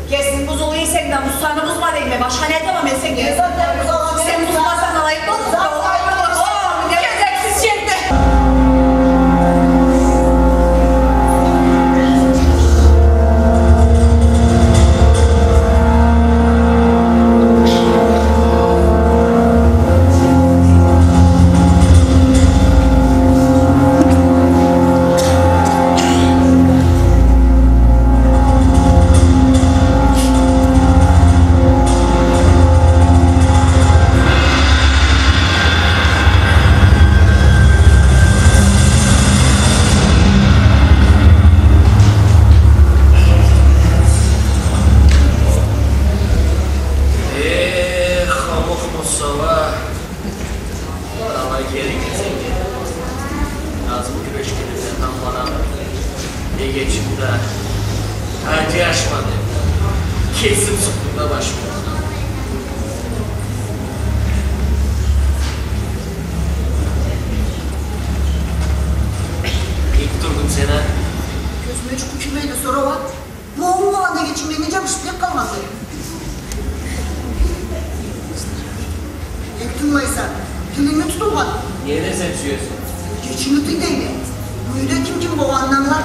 Кесинг бузулгъан эсенг да, бу саны бузма дейме, башха не айтама мен сеннге? Не зат бузалгъан? Сен бузмасанг, алай болур. Зат айтма. О, кезексиз жерде. Эх, хамух Мусала. Алай керек эсе, азмы кюрешгеним да тамбладым. Эгечим да, аджашмады. Кесим сукъдум да башым. Нек турдунг сен, а? Кёзюме джукъ кирмейди, сора уа. Бу онгу болгъан эгечинг меннге джабышып нек къалгъанды? Нек тынгыламыса, тилинги тутуб алгъан. Не десем сюесе? Эгечинги тынгыла. Бу юйде ким ким болгъанын ангыла.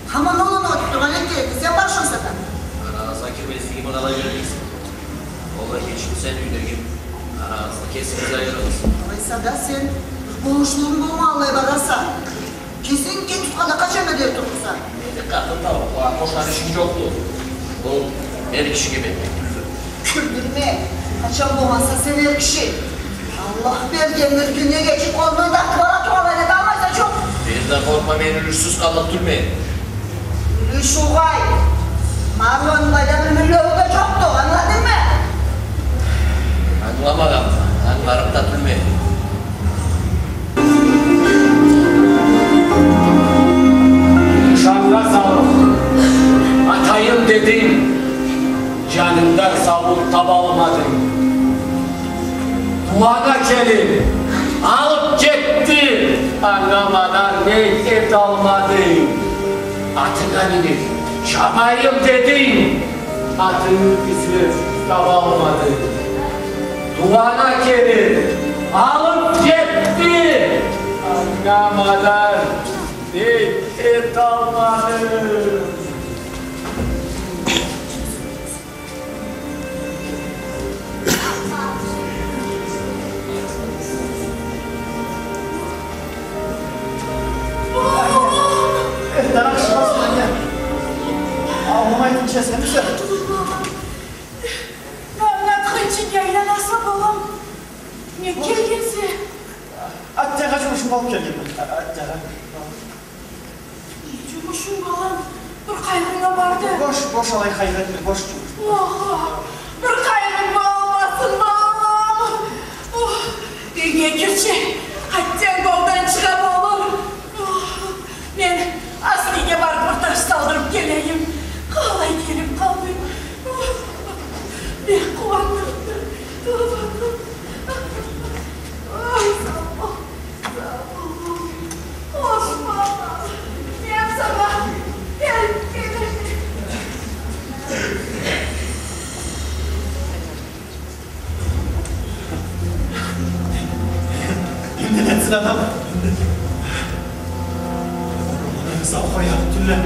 Хаман ол оноу этиб тургъан эди, сен барышын сата. Арагъызгъа кирмезлигими къалай билирсиз? Ол эгечим, сен юйдегим. Арагъызны кесигиз айырыгъыз. Алайса да сен болушлугъунг болмай алай бараса. Кесинг кеси тутханда къачан бери турурса? Мени къатын табыб, бошар ишинг джокъду. Ол эр кишиге бек кюлдюрме. Къачан болгъанса сен эр киши. Аллах берген мюлкюнге кечип, къолунгдан тартыб ала тургъанлай да къалмайса, чокъ. Сен да къоркъма, мен юлюшсюз къаллыкъ тюлме. Юлюш угъай. Маруаны былайда бир миллиону да джокъду, ангыладынгмы? Ангыламагъанма, ангыларыкъ да тюлме. Шанга салыб, атайым дединг, джанынгда саулукъ табалмадынг. Тууанга келиб, алыб кетди, анга мадар нек эталмадынг? Атынга миниб, чабайым дединг, атынгы излеб табалмадынг. Тууанга келиб, алыб кетди, анга мадар нек эталмадынг? Эртден ахшамгъа сюрюннге. Ауламай тынч эсемисе? Ангылагъанча айланаса, балам. Нек келгенсе? Атчагъа джумушум болуб келгенме. Атчагъа. Джумушунг, балам, бир къайгъынг а барды. Бош, бош, алай къайгъы этме, бош джумуш. Охо, бир къайгъынг болмасын, балам. Ох, юйге кирчи, къайтсанг, голдан чыгъа болур. Ох, мен Аслийге барыб бир таш салдырыб келейим. Къалай келиб къалдынг? Ох, бек къууандым. Ой, сау бол. Къошма, мен сагъа келиб келеме. Эмне этсин адам? Сау къоярыкъ тюлле.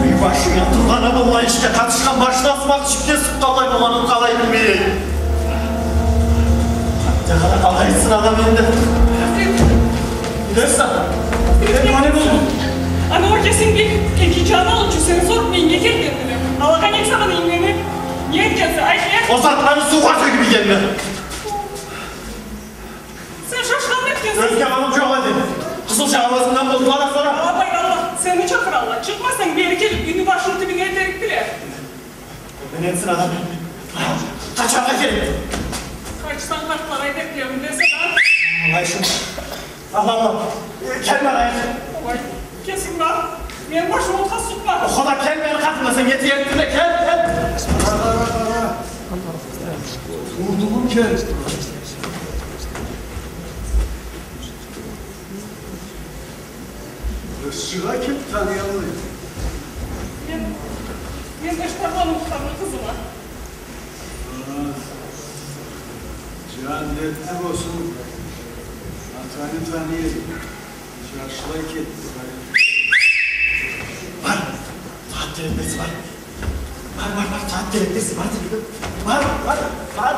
Эй, башынга тургъан адам, быллай ишге къатышхан, башына асмакъ джипге сукъгъанлай болгъанын къалай билмей. Джагъа да къалай этсин адам энди? Билесиз, а? Билем, не болду? Аны ол кесинг бек эки джаны алыб, сен соруб, меннге келгенди. Алагъа нек сагъа иймени? Не этгенсе, айт, не? Ол затланы суугъа сёгюб ийгенме. Сен шашханлыкъ Сен бери келип, юйню башын тюбюнге этерикдиле. Не этсин адам? Къачаргъа керек. Къачсанг, къартлагъа этериклерин билесе да. Алай шу. Аллах, Аллах. Э, кел, барайыкъ. Ой, кесинг бар. Мени башыма отха сукъма. Худа, кел, мени къатымда сен этерикдиле, кел, кел. Къара, къара, къара. Урдугъум кел. Къызчыгъа ким таныялмай? Мен, мен Эштарланы Мухтарны къызыма. А, джандетли болсун. Атаны таныйым. Джашлай кетди, къайры. Бар, сагъат келеди, бар. Бар, бар, бар, сагъат келеди, бар, дедим. Бар, бар, бар.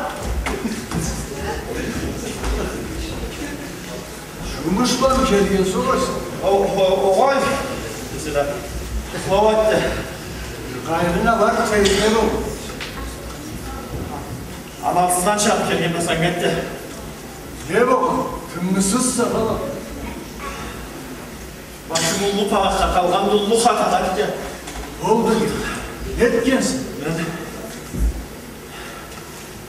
Джумуш бла келгенсе, огъай. О-, о-, огъай. Десе да. Къауатты. Къайгъынга бар, тезле бол. Амалсыздан чыгъып келгенме, сен кетди. Не болгъан? Тынгысызса, бала. Башым уллу талашха, къалгъан уллу хатагъа тие. Болду. Не этгенсе? Мен,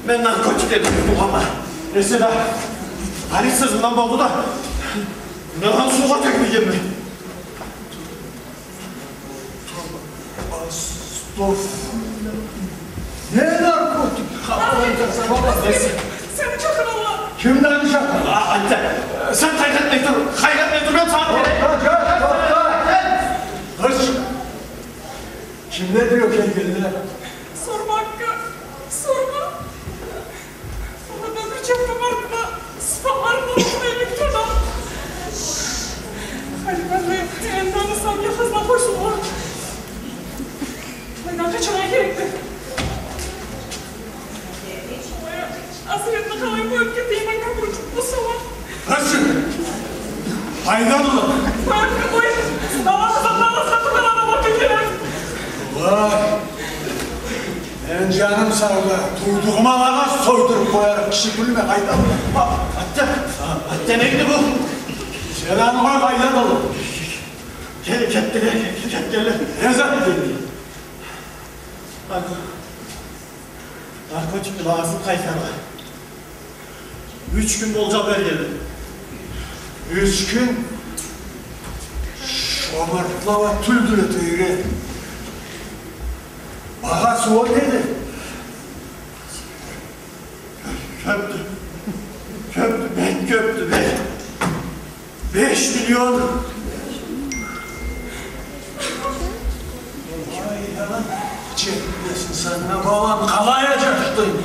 мен наркотиклени болгъанма. Эсе да, къарыйсыз, мындан болду да, мындан суугъа тёгмегенме. Астаф. Не наркотик? Сени чакъыралла. Кимни чакъыралла? А, айтды. Сен къайгъыртмай тур, къайгъыртмай тур, мен сагъа... Тохта, тохта, тохта. Къыз. Кимледиле ол келгенле? Сорма, акка, сорма. Аны да бир чакъда барды да, сыфатларындан окъуна эллик турду. Халифаны энди аны санына хазна къошулгъан. Мындан къачаргъа керекди. Ой, асыретни къалай къоюп кетейим, анга бир джукъ болса уа. Къачыгъыз! Къайда была? Къой, къой, къой. Сыналгъа, сыналгъа, сыналгъа, сыналгъа, сыналгъа. Уай. Мени джаным сау да, туудугъум алагъа сойдуруп къоярыкъ киши тюлме, къайда? Атта, атта, неди бу? Сен аны къой, къайда болур? Кел, кетдиле, кетдиле. Не зат деди? Наркотикни багъасын къайтарыргъа. Юч кюн болджа бергенле. Юч кюн? Шомартла уа тюлдюле, тюйюле. Багъасы уа неди? Кёпдю. Кёпдю, бек кёпдю, бек. Беш миллион. Ай, анам, джетмесин санга, балам, къалай аджашдынг?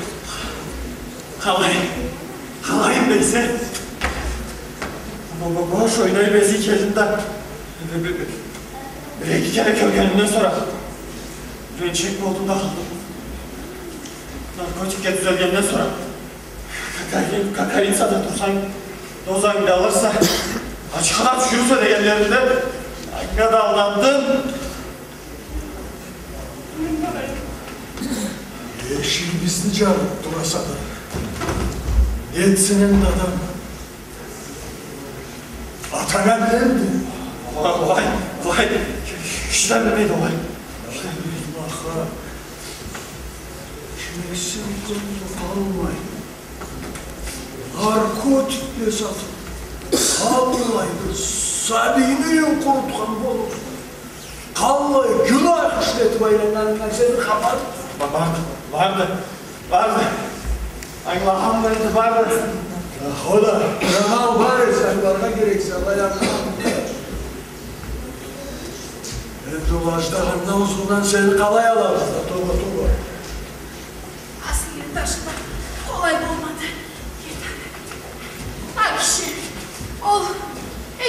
Къалай, къалай эсе. Бо-, бо-, бош ойнай бези келдим да. Бир-эки кере кёргенимден сора, биринчи болдум да къалдым. Наркотикге тюзелгенден сора, кокаин, кокаин сата турсанг, дозангы да алырса, ачхы да тюшюрсе дегенлеринде, анга да алдандым. Эшигибизни джабыб тураса да, не этсин энди адам? Атанг да ёлдю. Уай, уай, уай. Киши да билмейди, уай. Киши да билмейди, аха. Кимсенг, кёлю къалмай. Наркотик да сатыб, къалмай бир сабийни юйюн къурутхан болурса. Къаллай гюнах ишлетиб айланнганындан сени хапар. Ба-, барды, барды, барды. Ангылагъанма энди, барды. Хода, амал бар эсе, ангыларгъа керексе, алай ангыла. Энди ол аждаханы узундан сени къалай алабыз да, тоба, тоба. Аслыгъын ташыма къолай болмады. Вообще, ол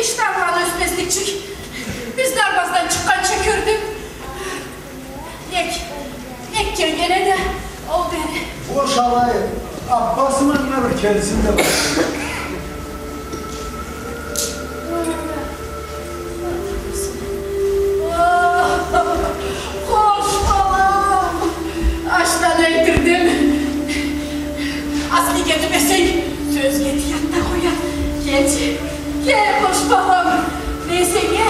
эшиталмагъан ёсмесликчик. Биз дарбаздан чыкъгъанча кёрдюм. Нек, нек келген эди ол бери? Бош алайыкъ. Аббасым анга бир келсин да. Хош, балам. Ашдан элтирдим. Аслыгъа этмесенг, сёзге тыяд да къояд. Келчи, кел, хош, балам. Мен сеннге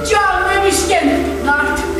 джангы бишген нартым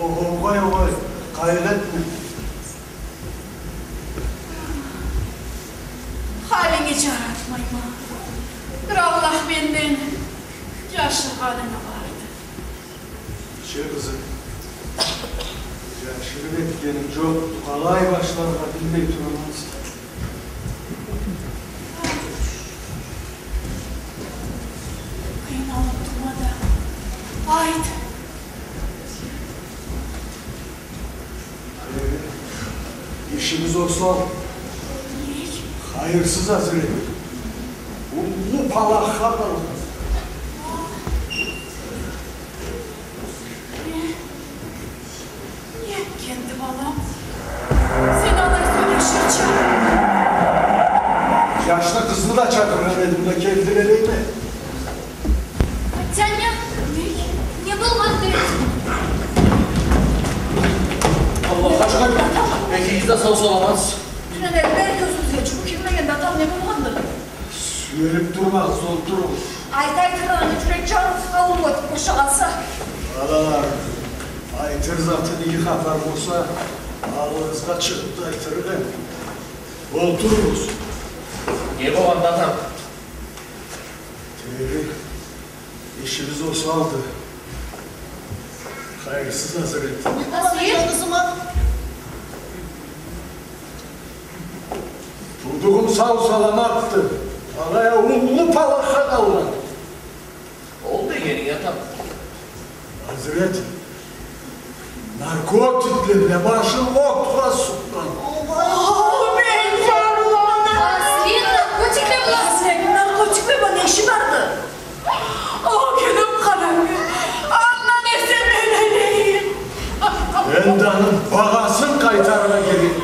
Огъай, огъай, къайгъы этме. Халинги джаратмайма. Бир Аллах менден джашыргъанынг барды. Че, къызым, джашырып этгеним джокъду, къалай башларгъа билмей турама. Къыйналып турма да, айт. Э, ишибиз осал. Нек? Хайырсыз, Азрет. Уллу палахха къалгъан. Э, не этгенди, балам? Сен алай сёлеширча. Джашны, къызны да чакъыргъан эдим да, келдиле дейме. Тяня, не, не болгъанды? Аллахха шукур, экигиз да сау-саламатсыз. Тюнене бери кёзюбюзге джукъу кирмегенди, атам, не болгъанды? Сюелип турмагъыз, олтуругъуз. Айт, айтырыгъыз, джюрек джарылып къалды, бошагъанса. Балалар, айтыр затым иги хапар болса, аллыгъызгъа чыгъып да айтырыкъ эдим. Олтуругъуз. Не болгъанды, атам? Тери, ишибиз осалды. Хайырсыз, Азрет. Азрет? Туудугъум сау-саламатды. Алай а уллу палахха къалгъан. Ол дегенинг, атам? Азрет, наркотикле бла башын отха сукъгъан. О, мен джарлана! Азрет, наркотикле бла! Азрет, наркотикле бла не иши барды? О, кюнюм къарангы, андан эсе мен ёлейим. Энди аны багъасын къайтарыргъа керекди.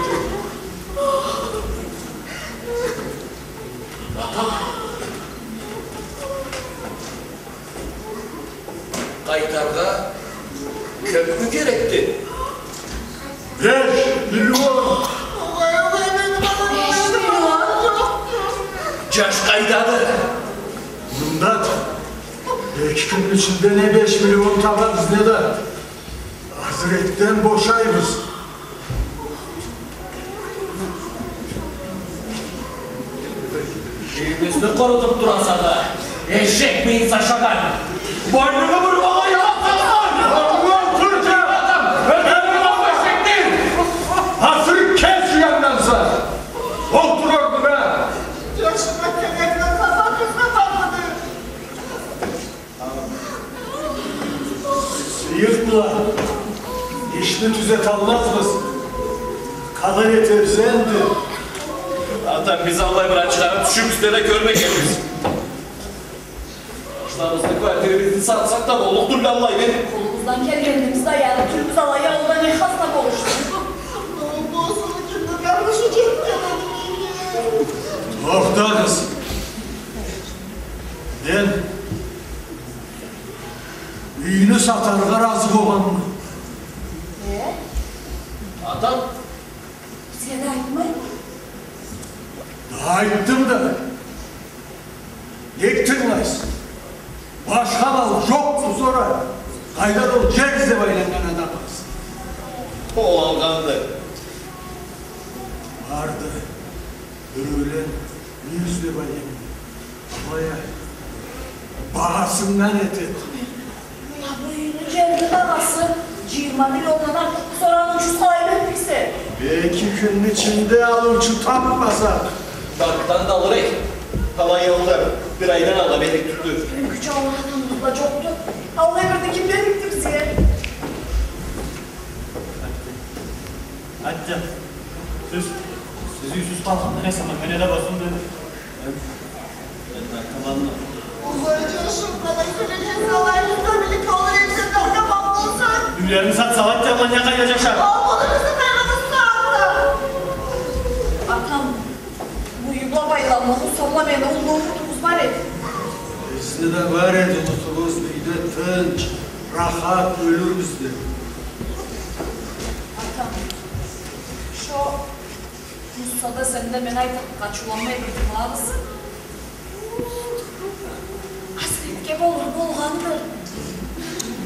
Къайтарыргъа кёпмю керекди? Беш миллион! Беш миллион? Джаш къайдады? Мындады. Эки кюнню ичинде не беш миллион табарбыз, не да Азретден бошайбыз. Юйюбюзню къурутуп тураса да, эшек мийиз ашагъан. Бойнунгу буруп алайым! Асыры кес уяннганса, олтур орнунга. Джашыма керек зат табарыбыз да бармыды? Сыйыкъла, ишни тюзеталмазбыз. Къалай этериз энди? Атам, биз аллай бир ачхана тюшюб, биз да кёрмегенбиз. Башхабызны, квартирабызны сатсакъ да боллукъ тюлдю аллай бир. Къолубуздан келгенибиз да, аны тюбюбюз алай, алда не хазна болушсун. Тохтагъыз. Мен юйню сатаргъа разы болгъанма. Э? Атам? Сен айтмаймы? Да айтдым да. Нек тынгылайсыз? Башха мал джокъду, сора къайда да ол джер излеб айланнган адамыгъыз. Ол алгъанды. Барды. Биреулен юй излеб айланнган. Алай а багъасындан этеди. Бу юйню джерни багъасы джыйырма миллиондан артыкъ, сора алыучусун къалай беририксе? Эки кюнню ичинде алыучу табмасакъ. Банкдан да алыр эдик. Алай а ол да бир айдан алгъа берлик тюлдю. Кюч аллы адамыбыз да джокъду. Аллай бирни ким берликди бизге? Атям, сиз, сиз юйсюз къалгъандан эсе, мен да бошум, мен, мен айтаман. Ой, джашым, къалай сёлешесе алай, юйюбюзде бирге къалыр эдик, сен да къаргъа болсанг. Юйлерин сатсала, атям, ма не къайда джашар? Ал, муну бизни къайгъыбыз сагъатда. Атам, бу юй бла байлаулу, сора мени уллу умутум бар эди. Бизни да бар эди умутубуз, юйде тынч, рахат ёлюрбюз деб. Атам, шо Мусса да, сен да мен айтыргъа ачыуланмай бир тынгылагъыз. Азретге болур болгъанды.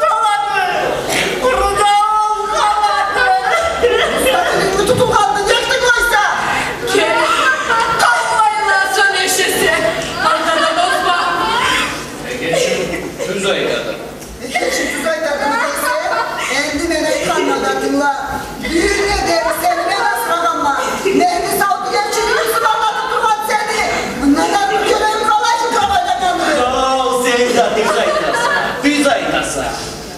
къалады. Къуру да ол къалады. Тилинги тутулгъанны нек тынгылайса? Кел, къалмайла сёлешесе. Артда да бозма. Эгечим тюз айтады. Эгечим тюз айтады десенг, энди мен айтханны да тынгыла. Бир неделя сени мен асырагъанма. Мени саудагерчилигими сынагъанлы тургъан сени. Мындан ары бир кере къалай жыгъарайым аны? Хау, сен да тюз айтаса, тюз айтаса.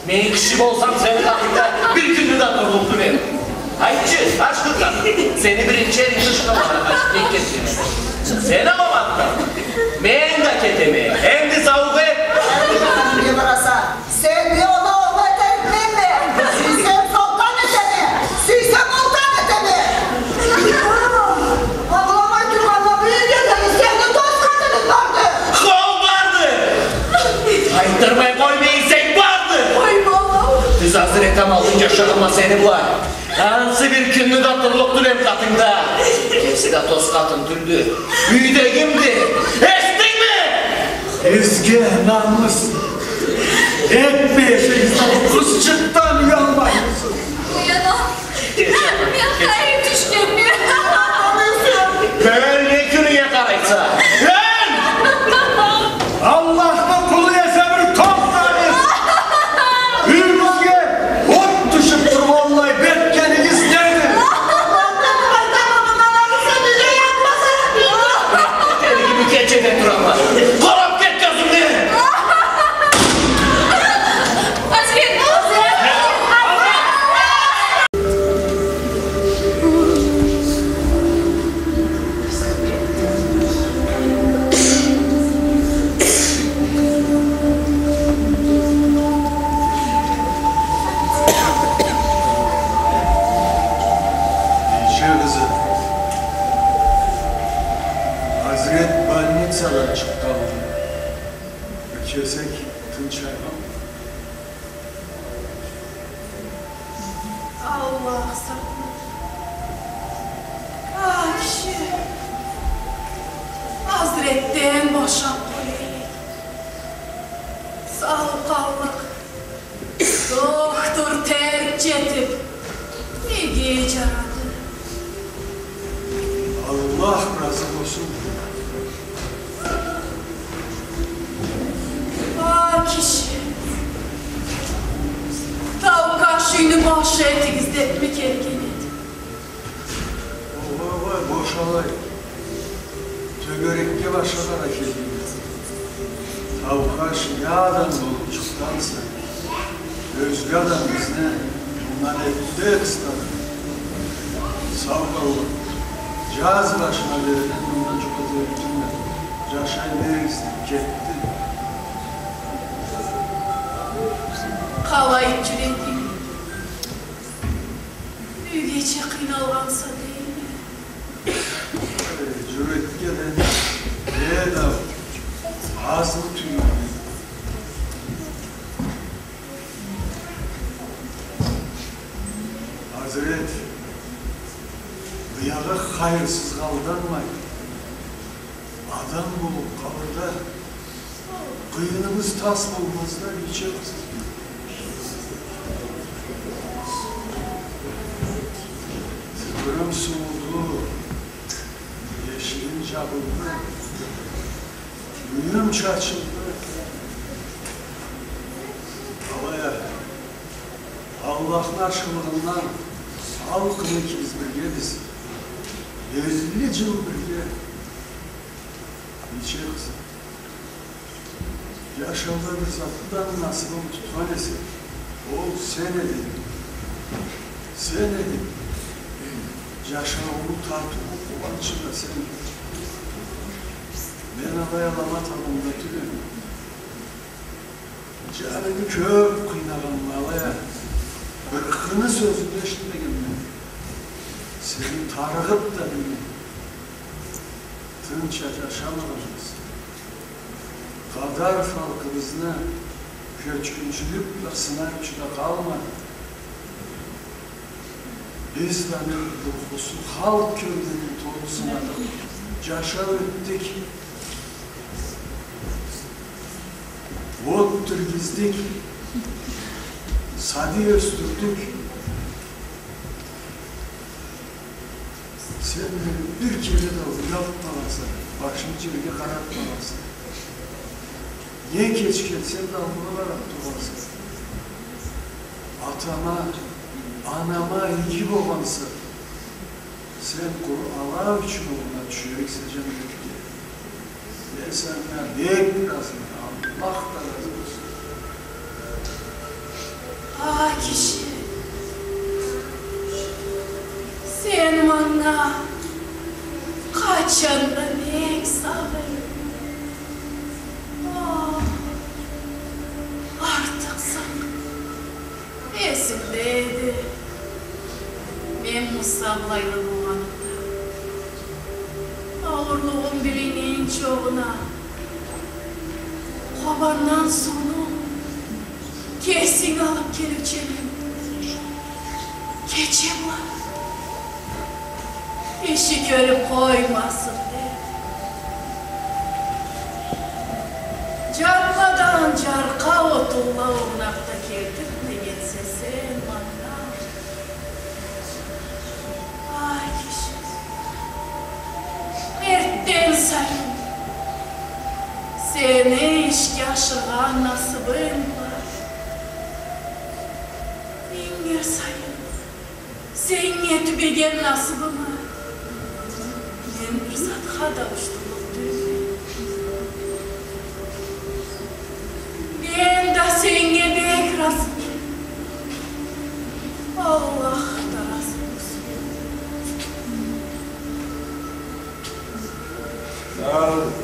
Мен киши болсам, сени къатынгда бир кюнню да турлукъ тюлме эдим. Айтчы, ашхы къатын, сени биринчи эринг тышха баргъа нек кетген? Сен аламатдан. Мен да кетеме. Энди саугъа эт. Энди къатыннга бараса, сени оноу этерикменме. Сюйсем, солтан этеме. Сюйсем, олтан этеме. Ангыламай тургъанлай, бир да сени тосханынг барды. Хау, барды. Айтдырмай къоймай эсенг, барды. Ой, балам. Тюз азыр этеме, алгъын жашагъанма сени бла. Ансы бир кюнню да турлукъ тюлме эдим къатынгда. Кеси да тос къатын тюлдю. Юйдегимди. Эситдингми? Бизге намыс этмей эсенг, къызчыкъдан уялмаймысынг? Уяна. Мен къайын тюшгенме. Кёлме, кюнюнге къарайса. Эй! Аллахны къулу эсе бир тохтагъыз! Юйюгюзге от тюшюп тургъанлай, бетгенигиз неди? Кечеде турама. Къарап кет кёзюмден! Аллах сакъла. А киши Азретден бошаб къояйыкъ. Сау къаллыкъ. Дохтур терк джетиб, иги джарады. Аллах разы болсун. А киши, Таукаш юйню башы этигиз дебми келген эди? Огъай, огъай, бошалай. Тёгерекге башлагъа келдик. Таукаш не адам болуб чыкъгъанса, ёзге адам бизни мындан эбден къыстады. Сау къаллыкъ. Джаз башына дери мында джукъ эте битирме. Джашай беригиз деб кетди. Къалай джюрюйдю? Юйгече къыйналгъанса дейме. Э, джюрюйдю да, э, да, азлы тюйюлдю. Азрет, биягъы хайырсызгъа алданмай, адам болуб къалырда, къыйыныбыз тас болмазда, бийче къыз. Тюкюрюм сууду, эшигим джабылды, юйюм чачылды. Алай а, Аллахны ашхылыгъындан алкъын экибиз биргебиз. Элли джыл бирге, бийче къыз. Джашауда бир затдан насыбын тутхан эсе, ол сен эдинг. Сен эдинг. Джашауну тартыуу, къууанчы да сен эдинг. Мен алай аламат адамда тюлме. Джанынгы кёб къыйнагъанма алай а. Бир хыны сёзюн да эшитмегенме. Сени тарыгъыб да билмей, тынча джашамагъанбыз. Къадар халкъыбызны кёчгюнчюлюк бла сынай учу да къалмады. Биз да аны рухусу, халкъ кёргенин толусуна джашаб ётдюк. От тиргиздик, сабий ёсдюрдюк. Сен мени бир кере да уялтмагъанса, башымы джерге къаратмагъанса. Не кеч келсем да, аллыма къараб тургъанса. Атама, анама иги болгъанса, сен къуру Аллах ючюн огъуна тюшериксе джаннетге. Мен санга бек разыма, Аллах да разы болсун. А киши, сен манга къачан да бек сагъыш. Ох, артыкъ сагъыш. Эсимде эди, мен Муса былайлы болгъанымда, ауурлугъум билинген чогъуна, Къобандан сууну кесинг алыб келиучю эдинг. Кече бла. Иши кёрюб къоймасын деб, джанмагъан джаркъа отунла орнаб да келтирмегенсе сен манга. Ай, киши, эртден сайын сени ишге ашыргъан насыбынг бар. Ингир сайын сеннге тюбеген насыбымы мен бир затха да ауушдурлукъ тюлме. Мен да сеннге бек разыма. Аллах да разы болсун. Дауут.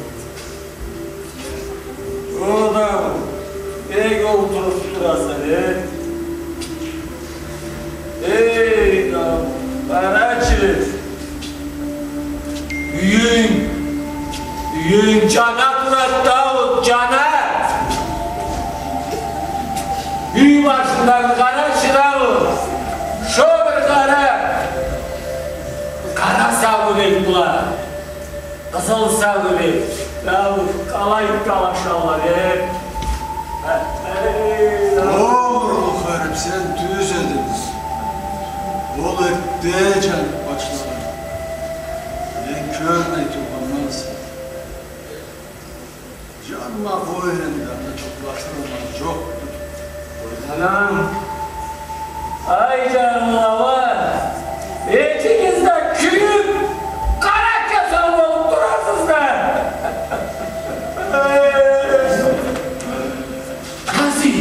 О, Дауут, бек олтуруб тураса, э? Эй, Дауут, къарачы. Юйюнг, юйюнг джана турады, Дауут, джана. Башындан къара чырагъы, шо бир къара, къара сагъы бек была. Къызыл сагъы бек. Яу, къалай талашалла, э? Эй, яу. О, Урлу харип, сен тюз эдинг. Ол эртде джаныб башлагъан. Мен кёрмей тургъандан сора. Джанма, къой энди, анда джукълатырма джокъду. Анам, ай джаным, ала, экигиз да кюйюб, къара кесел болуб турасыз да. Эй, Нази!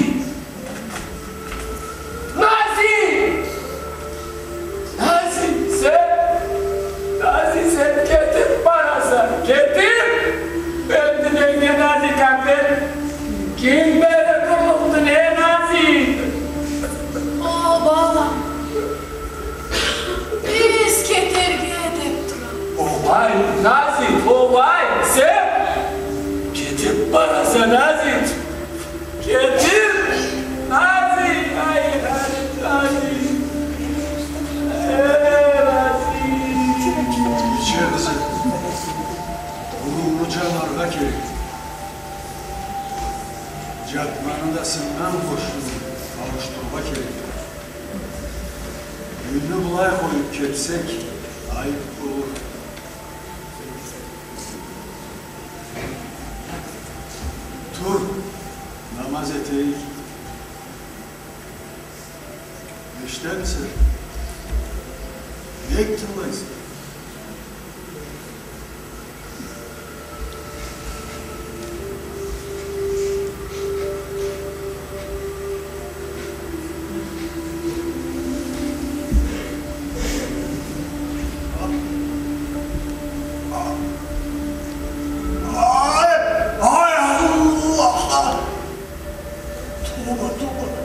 Нази! Нази, сен, Нази, сен кетиб бараса, кетиб! Энди меннге Нази капир ким берир къуллукъну, не Нази? О, балам, биз кетерге деб турабыз. Огъай, Нази, огъай, сен кетиб бараса, Нази. Кетиб, Нази, ай, ай, Нази. Э, Нази. Иче, къызым. Бурунну джанаргъа керек. Джатманы да сыннган къошну ауушдурургъа керек. Юйню былай къоюб кетсек, айыб болур. Тур, намаз этейик. Эшитемисе? Нек тынгылайса? Ай, ай, Аллах! Тоба, тоба.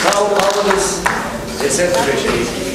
Сау къалыгъыз, эсен сюрешейик.